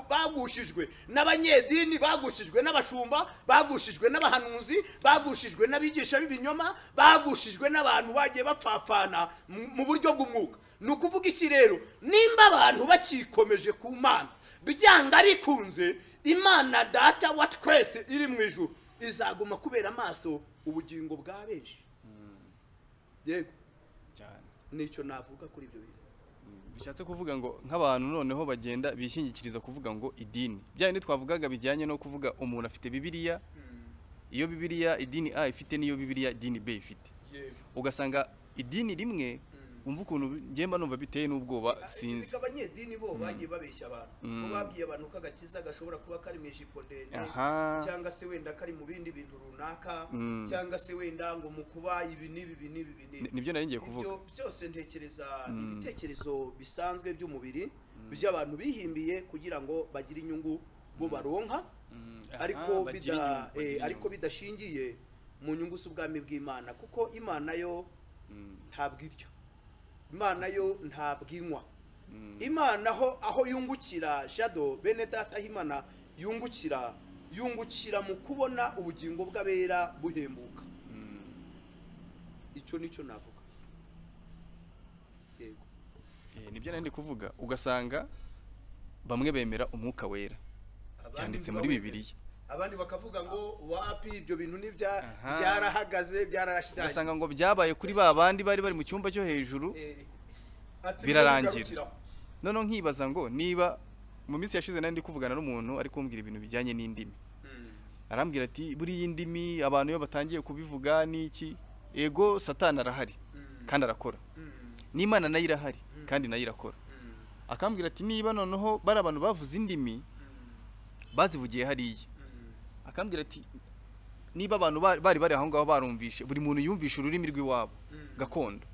bagushijwe n'abanyedini, bagushijwe n'abashumba, bagushijwe n'abahanuzi, bagushijwe n'abigisha b'ibinyoma, bagushijwe n'abantu bagiye bapfapfana mu buryo bw'umwuka. Ni ukuvuga iki rero? Nimba abantu bakikomeje ku Mana, byanga bikunze Imana data wa twese iri mu ijuru izaguma kubera amaso ubugingo bwa benshi. Yego cyane, nicyo navuga kuri ibyo bintu. Bishatse kuvuga ngo nk'abantu noneho bagenda bishingikiriza kuvuga ngo idini, bya bindi twavugaga bijyanye no kuvuga umuntu afite Bibiliya, iyo Bibiliya idini A ifite niyo Bibiliya idini B ifite, ugasanga idini rimwe umva ukuntu ngemba numva biteye n'ubwoba sinzi. Abanyedini bo bagiye babeshya abantu, bo babwiye abantu ko agakiza gashobora kuba kari mu ijipo ndende, cyangwa se wenda kari mu bindi bintu runaka, cyangwa se wenda ngo mu kuba ibi n'ibi n'ibi n'ibi. Nibyo nari ngiye kuvuga. Ibyo byose ntekereza ibitekerezo bisanzwe by'umubiri by'abantu bihimbiye kugira ngo bagire inyungu bo baronka, ariko ariko bidashingiye mu nyungu z'ubwami bw'Imana, kuko Imana yo ntabwo irya, Imana yo ntabwo inywa. Imana aho yungukira Jado bene data, Imana yungukira mu kubona ubugingo bw'abera buhembuka. Icyo nicyo navuga. Yego, nibyo nari kuvuga. Ugasanga bamwe bemera umwuka wera byanditse muri Bibiliya, abandi bakavuga ngo wapi ibyo bintu nibya byarahagaze byararashidanye. Ugasanga ngo byabaye kuri ba bandi bari bari mu cyumba cyo hejuru birarangira. None nkibaza ngo niba mu minsi yashize nari ndi kuvugana n'umuntu ari kumbwira ibintu bijyanye n'indimi, arambwira ati buri indimi abantu iyo batangiye kubivuga niki, ego Satani arahari kandi arakora, n'Imana nayo irahari kandi nayo irakora. Akambwira ati niba noneho bari abantu bavuze indimi bazivugiye hariya, akambwira ati niba abantu bari bari aho ngaho barumvishe, buri muntu yumvishe ururimi rw'iwabo gakondo.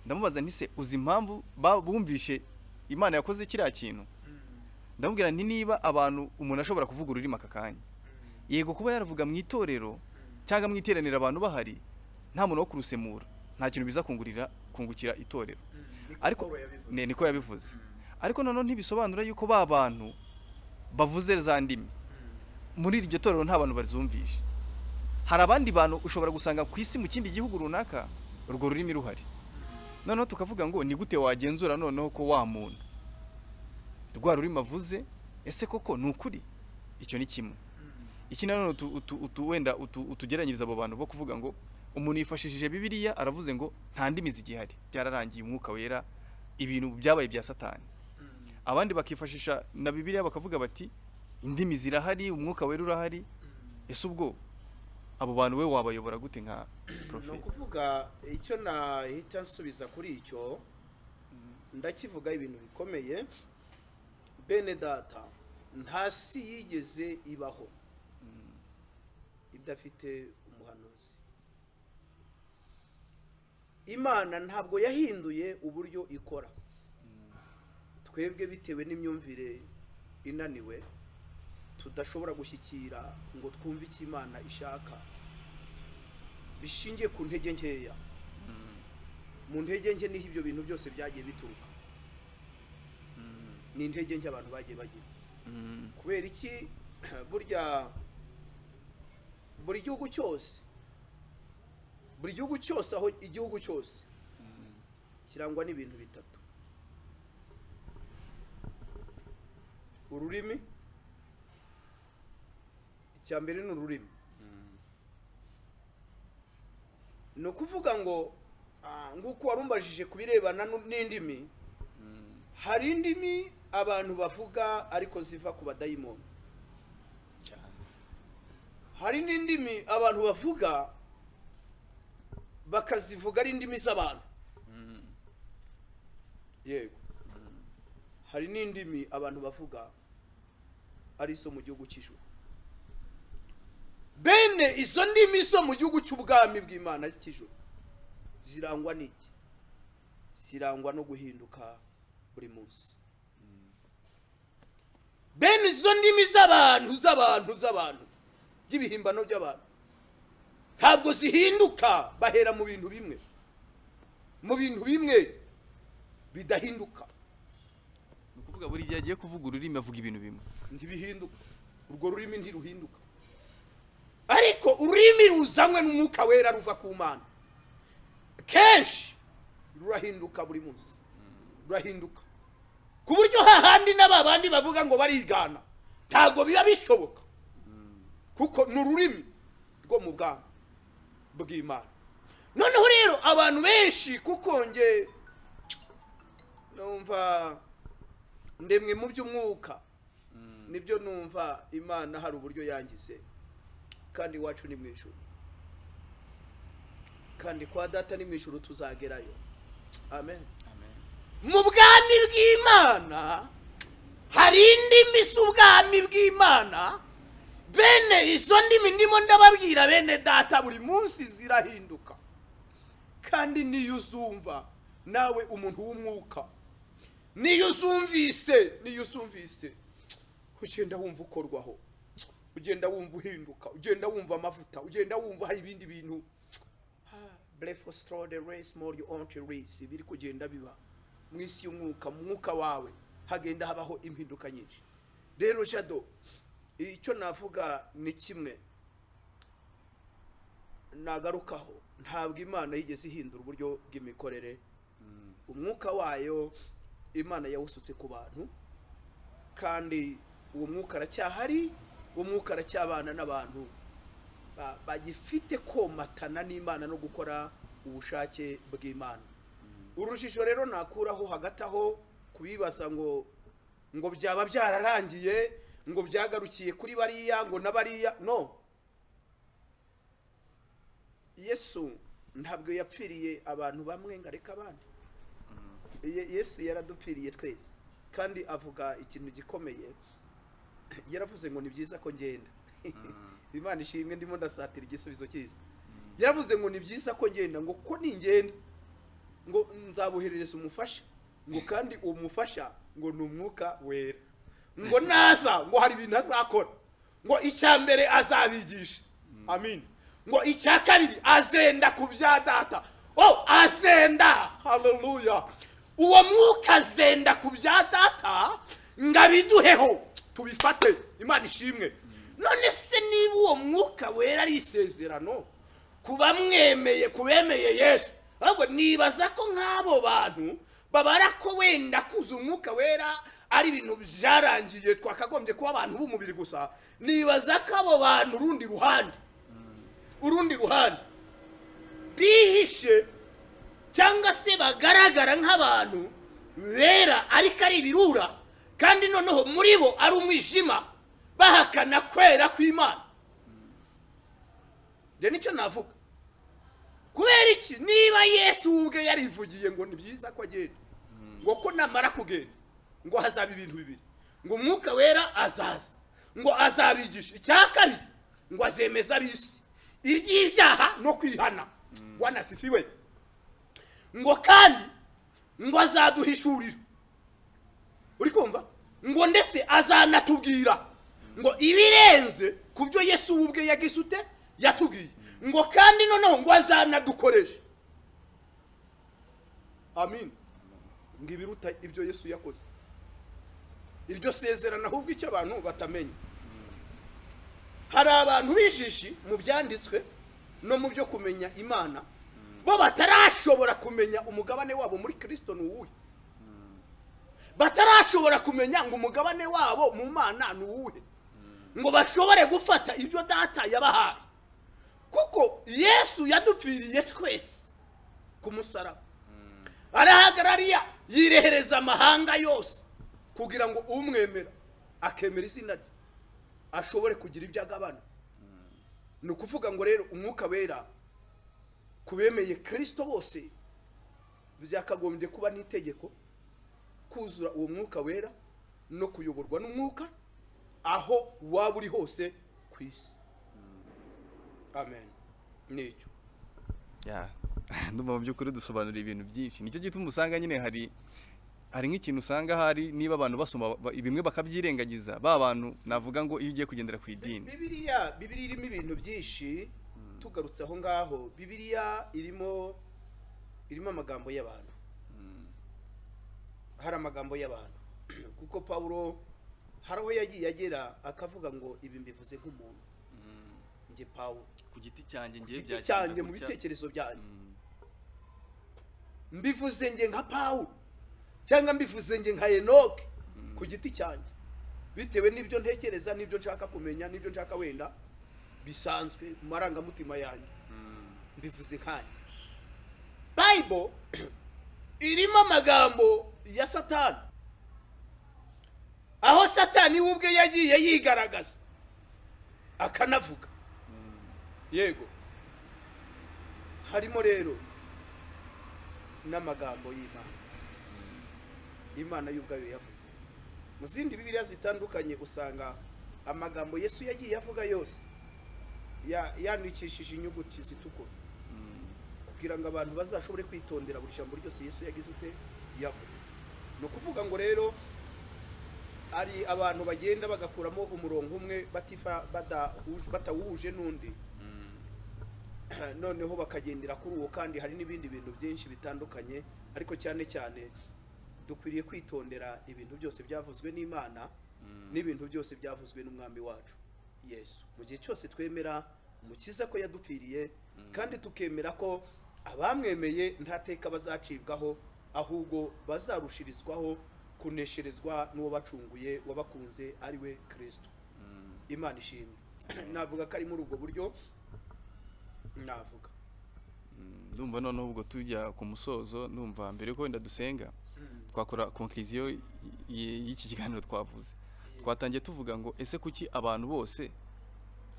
Ndamubaza nti se uzi impamvu bumvishe Imana yakoze kiriya kintu? Ndamubwira nti niba abantu umuntu ashobora kuvuga ururimi aka kanya, yego kuba yaravuga mu itorero cyangwa mu iteraniro abantu bahari nta muntu wo kurusemura, nta kintu biza kungukira itorero. Ariko niko yabivuze. Ariko noneho ntibisobanura yuko ba bantu bavuze za ndimi muri iryo torero nta bantu bazumvishe. Hari abandi bantu ushobora gusanga ku isi mu kindi gihugu runaka urwo rurimi ruhari. Noneho tukavuga ngo ni gute wagenzura noneho ko wa muntu rwa rurimi avuze ese koko ni ukuri? Icyo ni kimwe. Iki nanone wenda utugeranyiriza abo bantu bo kuvuga ngo umuntu yifashishije Bibiliya aravuze ngo nta ndimi zigihari, byararangiye, umwuka wera, ibintu byabaye bya Satani. Abandi bakifashisha na Bibiliya bakavuga bati indimi zirahari, umwuka wera urahari. Ese ubwo abo bantu we wabayobora gute nka prophet? No kuvuga icyo nahita nsubiza kuri icyo, ndakivuga ibintu bikomeye. Bene data, nta si yigeze ibaho idafite umuhanuzi. Imana ntabwo yahinduye uburyo ikora. Twebwe bitewe n'imyumvire inaniwe tudashobora gushyikira ngo twumve icyo Imana ishaka, bishingiye ku ntege nkeya. Mu ntege nke niho ibyo bintu byose byagiye bituruka. Ni intege nke abantu bagiye bagira. Kubera iki? Burya buri gihugu cyose, buri gihugu cyose, aho igihugu cyose kirangwa n'ibintu bitatu: ururimi, icya mbere ni ururimi. Ni ukuvuga ngo nguko warumbajije kubirebana n'indimi, hari indimi abantu bavuga ariko ziva ku badayimoni. Hari n'indimi abantu bavuga bakazivuga ari indimi z'abantu. Yego, hari n'indimi abantu bavuga ari zo mu gihugu cy'ijuru. Bene izo ndimi zo mu gihugu cy'ubwami bw'Imana cy'ijuru zirangwa n'iki? Zirangwa no guhinduka buri munsi. Bene izo ndimi z'abantu z'abantu z'abantu by'ibihimbano by'abantu ntabwo zihinduka, bahera mu bintu bimwe, mu bintu bimwe bidahinduka. Ni ukuvuga buri gihe agiye kuvuga ururimi avuga ibintu bimwe, ntibihinduka. Urwo rurimi ntiruhinduka, ariko ururimi ruzanywe n'umwuka wera ruva ku Mana kenshi rurahinduka buri munsi, rurahinduka ku buryo hahandi n'ababandi bavuga ngo barigana ntabwo biba bishoboka, kuko ni ururimi rwo mu bwami bw'Imana. Noneho rero abantu benshi, kuko nge numva ndemwe mu by'umwuka, nibyo numva Imana hari uburyo yangize, kandi iwacu ni mu ijuru, kandi kwa data ni mu ijuru, tuzagerayo. Amen. Mu bwami bw'Imana hari indimi z'ubwami bw'Imana. Bene izo ndimi ndimo ndababwira bene data buri munsi zirahinduka, kandi niyo uzumva nawe umuntu w'umwuka, niyo uzumvise, niyo uzumvise ugenda wumva ukorwaho, Ugenda wumva uhinduka, ugenda wumva amavuta, ugenda wumva hari ibindi bintu the race more you want to race biri kugenda biba mu isi y'umwuka, mu mwuka wawe hagenda habaho impinduka nyinshi. Rero Jado, icyo navuga ni kimwe nagarukaho, ntabwo Imana yigeze ihindura uburyo bw'imikorere. Umwuka wayo Imana yawusutse ku bantu, kandi uwo mwuka aracyahari, uwo mwuka aracyabana n'abantu bagifite komatana n'Imana no gukora ubushake bw'Imana. Urujijo rero nakuraho hagati aho kubibaza ngo byaba byararangiye, ngo byagarukiye kuri bariya ngo n'abariya, no. Yesu ntabwo yapfiriye abantu bamwe ngo areke abandi. Yesu yaradupfiriye twese, kandi avuga ikintu gikomeye. Yaravuze ngo ni byiza ko ngenda. Imana ishimwe, ndimo ndasatira igisubizo cyiza. Yaravuze ngo ni byiza ko ngenda, ngo ko ningenda ngo nzaboherereza umufasha, ngo kandi uwo mufasha ngo ni umwuka wera, ngo naza ngo hari ibintu azakora, ngo icya mbere azabigisha, amin, ngo icya kabiri azenda ku bya data. Oh, azenda, haleluya. Uwo mwuka azenda ku bya data ngo abiduheho tubifate. Imana ishimwe. None se niba uwo mwuka wera ari isezerano kubamwemeye, kubemeye Yesu, ahubwo nibaza ko nk'abo bantu babara ko wenda kuza umwuka wera ari ibintu byarangiye, twakagombye kuba abantu b'umubiri gusa. Nibaza ko abo bantu urundi ruhande bihishe cyangwa se bagaragara nk'abantu bera ariko ari ibirura, kandi noneho muri bo ari umwijima, bahakana kwera kw'Imana. Njye nicyo navuga. Kubera iki? Niba Yesu ubwe yarivugiye ngo ni byiza ko agenda, ngo ko namara kugenda ngo hazaba ibintu bibiri, ngo umwuka wera azaza, ngo azabigisha, icya kabiri ngo azemeza ab'isi iby'ibyaha no kwihana. Wanasifiwe. Ngo kandi ngo azaduhishurira, uri kumva, ngo ndetse azanatubwira ngo ibirenze ku byo Yesu ubwe yagize ute yatubwiye, ngo kandi noneho ngo azanadukoresha, amin, ngo ibiruta ibyo Yesu yakoze. Iryo sezerano ahubwo icyo abantu batamenya, hari abantu bijishi mu byanditswe no mu byo kumenya Imana, bo batarashobora kumenya umugabane wabo muri Kristo ni uwuhe, batarashobora kumenya ngo umugabane wabo mu Mana ni uwuhe, ngo bashobore gufata ibyo data yabahaye. Kuko Yesu yadupfiriye twese ku musaraba, arahagarariya yirehereza amahanga yose kugira ngo umwemera akemera izina rye ashobore kugira ibyo agabana. Ni ukuvuga ngo rero umwuka wera kubemeye Kristo bose byakagombye kuba n'itegeko kuzura uwo mwuka wera no kuyoborwa n'umwuka aho waba uri hose ku isi. Amen. Nicyo. Ya, ndumva mu by'ukuri dusobanura ibintu byinshi. Nicyo gituma usanga nyine hari nk'ikintu usanga hari niba abantu basoma bimwe bakabyirengagiza, ba bantu navuga ngo iyo ugiye kugendera ku idini. Bibiliya irimo ibintu byinshi. Tugarutse aho ngaho, Bibiliya irimo amagambo y'abantu. Hari amagambo y'abantu, kuko Paulo hari aho yagiye agera akavuga ngo ibi mbivuze nk'umuntu, nge Paulo ku giti cyanjye, ngiye byacyanye mu bitekerezo byanjye, mbivuze nge nka Paulo cyangwa mbivuze nge nka Enoch ku giti cyanjye, bitewe n'ibyo ntekereza, n'ibyo nshaka kumenya, n'ibyo nshaka wenda bisanzwe mu marangamutima yanjye, mbivuze nkanjye. Bible irimo amagambo ya Satani, aho Satani ubwe yagiye yigaragaza akanavuga. Yego, harimo rero n'amagambo y'Imana, Imana y'ubwayo yavuze. Mu zindi Bibiliya zitandukanye usanga amagambo Yesu yagiye avuga yose yandikishije inyuguti zitukura, kugira ngo abantu bazashobore kwitondera buri jambo ryose Yesu yagize ute yavuze. Ni ukuvuga ngo rero Ari abantu bagenda bagakuramo umurongo umwe batifa batawuhuje n'undi, noneho bakagendera kuri uwo. Kandi hari n'ibindi bintu byinshi bitandukanye, ariko cyane cyane dukwiriye kwitondera ibintu byose byavuzwe n'Imana n'ibintu byose byavuzwe n'Umwami wacu Yesu. Mu gihe cyose twemera Umukiza ko yadupfiriye, kandi tukemera ko abamwemeye nta teka bazacibwaho, ahubwo bazarushirizwaho kunesherezwa n'uwo bacunguye wabakunze ari we Kristo. Imana ishimwe. Navuga ko ari muri ubwo buryo navuga. Ndumva noneho ubwo tujya ku musozo, ndumva mbere ko wenda dusenga twakora conclusion y'iki kiganiro twavuze. Twatangiye tuvuga ngo ese kuki abantu bose,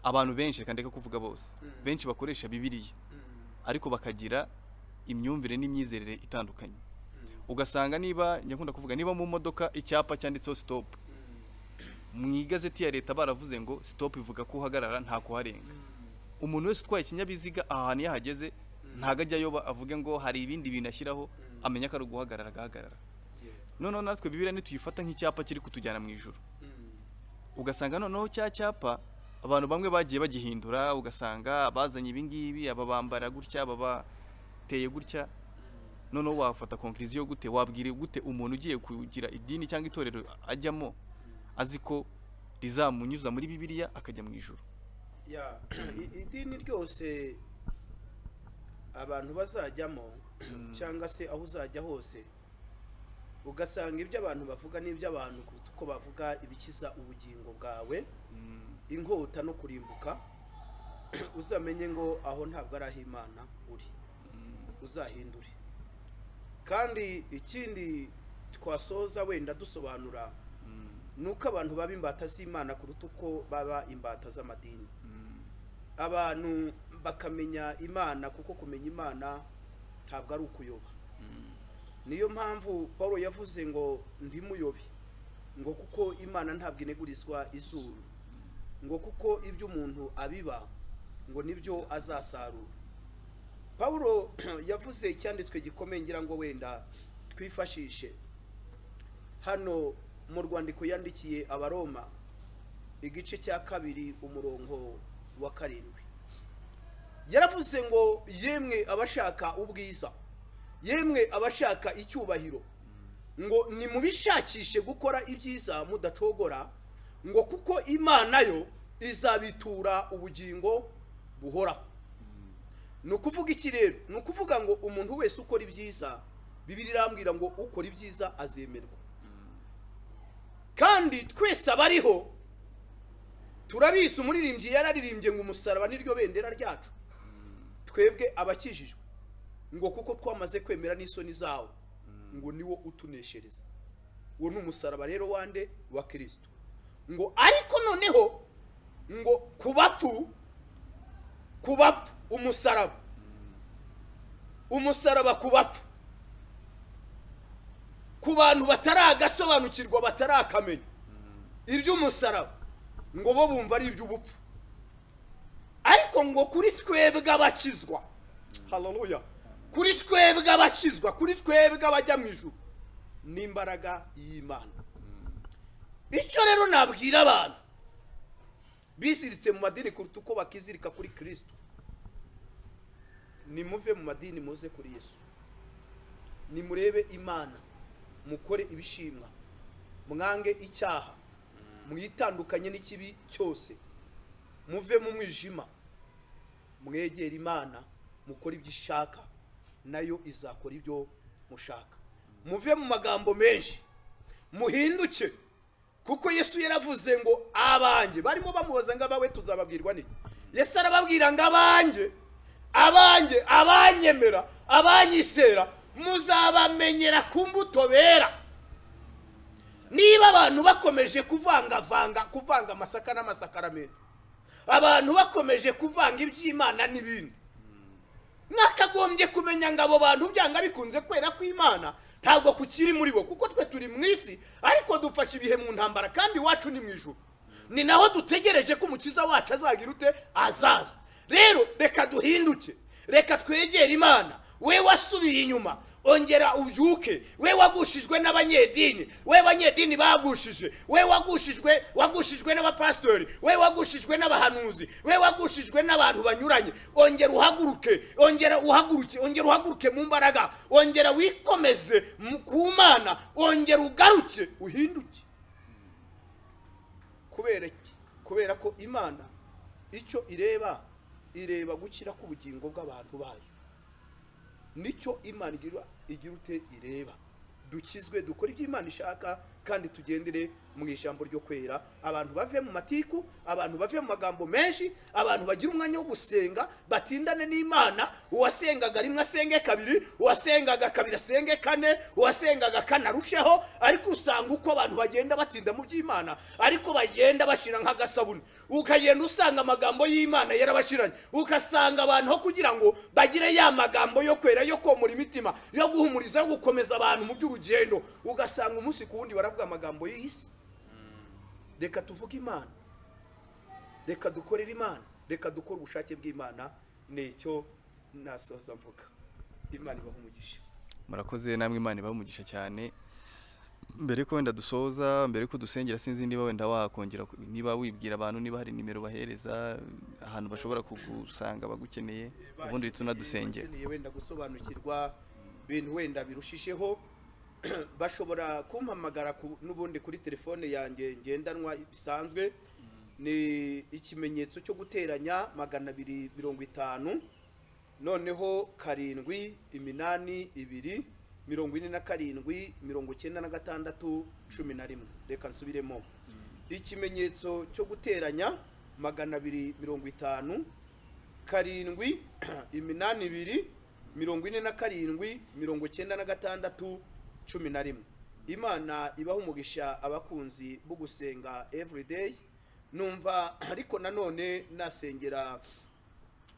abantu benshi, reka ndeke kuvuga bose, benshi bakoresha Bibiliya ariko bakagira imyumvire n'imyizerere itandukanye. Ugasanga niba nyakunda kuvuga, niba mu modoka icyapa cyanditseho stop, mu igazeti ya leta baravuze ngo stop ivuga ko uhagarara nta kuharenga. Umuntu wese utwaye ikinyabiziga ahantu yahageze ntago ajya ayoba avuge ngo hari ibindi bintu ashyiraho, amenya ko ari uguhagarara agahagarara. Noneho natwe Bibiliya nituyifata nk'icyapa kiri kutujyana mu ijuru, ugasanga noneho cya cyapa abantu bamwe bagiye bagihindura, ugasanga bazanye ibi ngibi, aba bambara gutya, aba bateye gutya. Noneho wafata conclusion gute, wabwira gute umuntu ugiye kugira idini cyangwa itorero ajyamo azi ko rizamunyuza muri Bibiliya akajya mu ijuru? Ya, idini ryose abantu bazajyamo cyangwa se aho uzajya hose, ugasanga ibyo abantu bavuga n'ibyo abantu kuruta uko bavuga ibikiza ubugingo bwawe, inkota no kurimbuka, uzamenye ngo aho ntabwo ari aho Imana uri, uzahindure. Kandi ikindi twasoza wenda dusobanura nuko abantu baba imbata z'Imana kuruta uko baba imbata z'amadini. Abantu bakamenya Imana, kuko kumenya Imana ntabwo ari ukuyoba. Niyo mpamvu Paulo yavuze ngo ntimuyobe, ngo kuko Imana ntabwo inegurizwa izuru, ngo kuko ibyo umuntu abiba ngo nibyo azasarura. Paulo yavuze icyanditswe gikomeye ngira ngo wenda twifashishe hano mu rwandiko yandikiye Abaroma igice cya 2 umurongo wa 7. Yaravuze ngo yemwe abashaka ubwiza, yemwe abashaka icyubahiro, ngo nimubishakishe gukora ibyiza mudacogora, ngo kuko Imana yo izabitura ubugingo buhoraho. Nukuvuga iki rero? Nukuvuga ngo umuntu wese ukora ibyiza, Bibiliya irambwira ngo ukora ibyiza azemerwa. Kandi twese abariho turabizi, umuririmbyi yararirimbye ngo umusaraba niryo bendera ryacu, twebwe abakijijwe, ngo kuko twamaze kwemera n'isoni zawo, ngo niwo utuneshereza. Uwo ni umusaraba rero wande wa Kristo. Ngo ariko noneho ngo kubapfu, kubapfu umusaraba, umusaraba kubapfu, ku bantu bataragasobanukirwa, batarakamenya iby'umusaraba, ngo bo bumva ari iby'ubupfu. Ariko ngo kuri twebwe abakizwa, haleluya, kuri twebwe abakizwa, kuri twebwe abajya mu ijuru, n'imbaraga y'Imana. Icyo rero nabwira abantu biziritse mu madini kuruta uko bakizirika kuri Kristo, nimuve mu madini muze kuri Yesu, nimurebe Imana, mukore ibishimwa, mwange icyaha, mwitandukanye n'ikibi cyose, muve mu mwijima, mwegere Imana, mukore ibyo ishaka, nayo izakora ibyo mushaka. Muve mu magambo menshi, muhinduke, kuko Yesu yaravuze ngo abanjye, barimo bamubaza ngo abawe tuzababwirwa n'iki? Yesu arababwira ngo abanjye, abanjye, abanyemera, abanyisera, muzabamenyera ku mbuto bera. Niba abantu bakomeje kuvangavanga, kuvanga amasaka n'amasakaramentu, abantu bakomeje kuvanga iby'Imana n'ibindi, nakagombye kumenya ngo abo bantu byanga bikunze kwera kw'Imana ntabwo kukiri muri bo, kuko twe turi mu isi ariko dufashe ibihe mu ntambara, kandi iwacu ni mu ijuru, ni naho dutegereje ko Umukiza wacu azagira ute? Azaza. Rero reka duhinduke, reka twegere Imana. We wasubiye inyuma, Ongera ubyuke. We wagushijwe n'abanyedini, we abanyedini bagushije, we wagushijwe n'abapastori, we wagushijwe n'abahanuzi, we wagushijwe n'abantu banyuranye. Ongera uhaguruke, ongera uhaguruke, ongera uhaguruke mu mbaraga, ongera wikomeze ku Mana, ongera ugaruke uhinduke. Kubera iki? Kubera ko Imana icyo ireba, ireba gukira k'ubugingo bw'abantu bayo. Nicyo Imana igira ute ireba. Dukizwe, dukore ibyo Imana ishaka, kandi tugendere mu ijambo ryo kwera. Abantu bave mu matiku, abantu bave mu magambo menshi, abantu bagira umwanya wo gusenga, batindane n'Imana. Uwasengaga rimwe asenge kabiri, uwasengaga kabiri asenge kane, uwasengaga kane arusheho. Ariko usanga uko abantu bagenda batinda mu by'Imana, ariko bagenda bashira nk'agasabune. Ukagenda usanga amagambo y'Imana yarabashiranye, ukasanga abantu ho kugira ngo bagire ya magambo yo kwera, yo komora imitima, yo guhumuriza, yo gukomeza abantu mu by'urugendo, ugasanga umunsi ku wundi baravuga amagambo y'isi. Reka tuvuge Imana, reka dukorere Imana, reka dukore ubushake bw'Imana. Nicyo nasoza mvuga. Imana ibahe umugisha. Murakoze namwe, Imana ibahe umugisha cyane. Mbere ko wenda dusoza, mbere ko dusengera, sinzi niba wenda wakongera, niba wibwira abantu niba hari nimero bahereza ahantu bashobora kugusanga bagukeneye, ubundi tunadusengera. Bakeneye wenda gusobanukirwa bintu wenda birushijeho, bashobora kumpamagara n'ubundi kuri telefone yanjye ngendanwa bisanzwe. Ni ikimenyetso cyo guteranya 250, noneho 7 8 2 47 96 11. Reka nsubiremo. Ikimenyetso cyo guteranya 250 7 8 2 47 96 11. Imana ibaha umugisha abakunzi bo gusenga everyday. Numva ariko nanone nasengera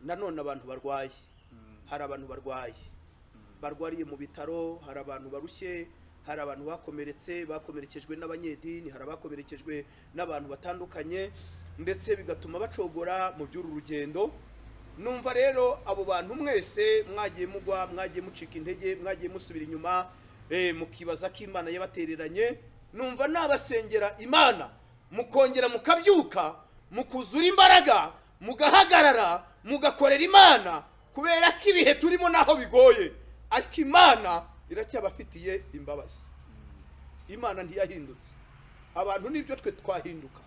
nanone abantu barwaye. Hari abantu barwaye, barwariye mu bitaro, hari abantu barushye, hari abantu bakomeretse, bakomerekejwe n'abanyedini, hari abakomerekejwe n'abantu batandukanye, ndetse bigatuma bacogora mu by'uru rugendo. Numva rero abo bantu mwese mwagiye mugwa, mwagiye mucika intege, mwagiye musubira inyuma, mukibaza ko Imana yabatereranye. Numva nabasengera Imana mukongera mukabyuka, mukuzura imbaraga, mugahagarara, mugakorera Imana, kubera ko ibihe turimo naho bigoye, ariko Imana iracyabafitiye imbabazi. Imana ntiyahindutse. Abantu nibyo twe twahinduka,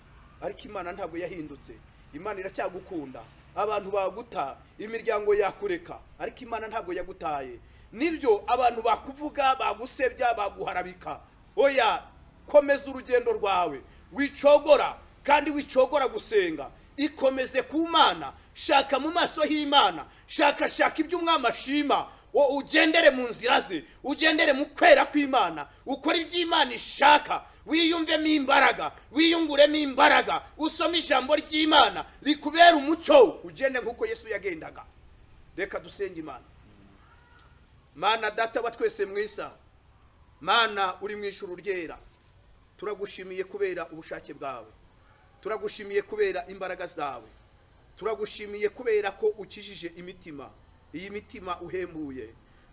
ariko Imana ntabwo yahindutse. Imana iracyagukunda. Abantu baguta, imiryango yakureka, ariko Imana ntabwo yagutaye. Nibyo abantu bakuvuga, bagusebya, baguharabika. Oya, komeza urugendo rwawe, wicogora, kandi wicogora gusenga. Ikomeze ku Mana, shaka mu maso h'Imana, shaka ibyo umwami ashima, ugendere mu nzira ze, ugendere mu kwera kw'Imana, ukore iby'Imana ishaka, wiyumvemo imbaraga, wiyunguremo imbaraga, usome ijambo ry'Imana rikubera umucyo, ugende nk'uko Yesu yagendaga. Reka dusenge Imana. Mana data wa twese mwisa, Mana uri mu ijuru ryera, turagushimiye kubera ubushake bwawe, turagushimiye kubera imbaraga zawe, turagushimiye kubera ko ukijije imitima, iyi mitima uhembuye.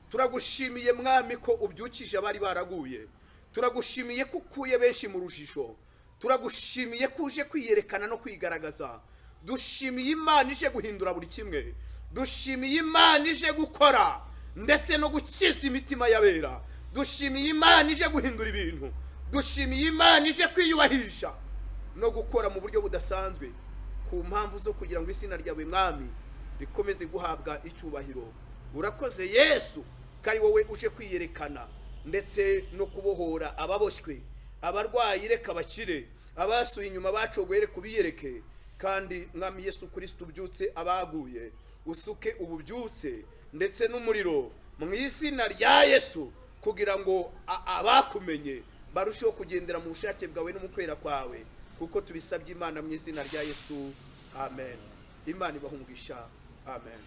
Turagushimiye Mwami ko ubyukije abari baraguye, turagushimiye ko ukuye benshi mu rujijo, turagushimiye ko uje kwiyerekana no kwigaragaza. Dushimiye Imana ije guhindura buri kimwe, dushimiye Imana ije gukora ndetse no gukiza imitima y'abera, dushimiye Imana ije guhindura ibintu, dushimiye Imana ije kwiyubahisha no gukora mu buryo budasanzwe, ku mpamvu zo kugira ngo izina ryawe Mwami rikomeze guhabwa icyubahiro. Urakoze Yesu kari wowe uje kwiyerekana ndetse no kubohora ababoshywe, abarwayi reka bakire, abasuye inyuma bacogoye kubiyereke. Kandi Mwami Yesu Kristo ubyutse abaguye, usuke ububyutse ndetse n'umuriro mu izina rya Yesu, kugira ngo abakumenye barusheho kugendera mu bushake bwawe no mu kwera kwawe, kuko tubisabye Imana mu izina rya Yesu. Amen. Imana ibahe umugisha. Amen.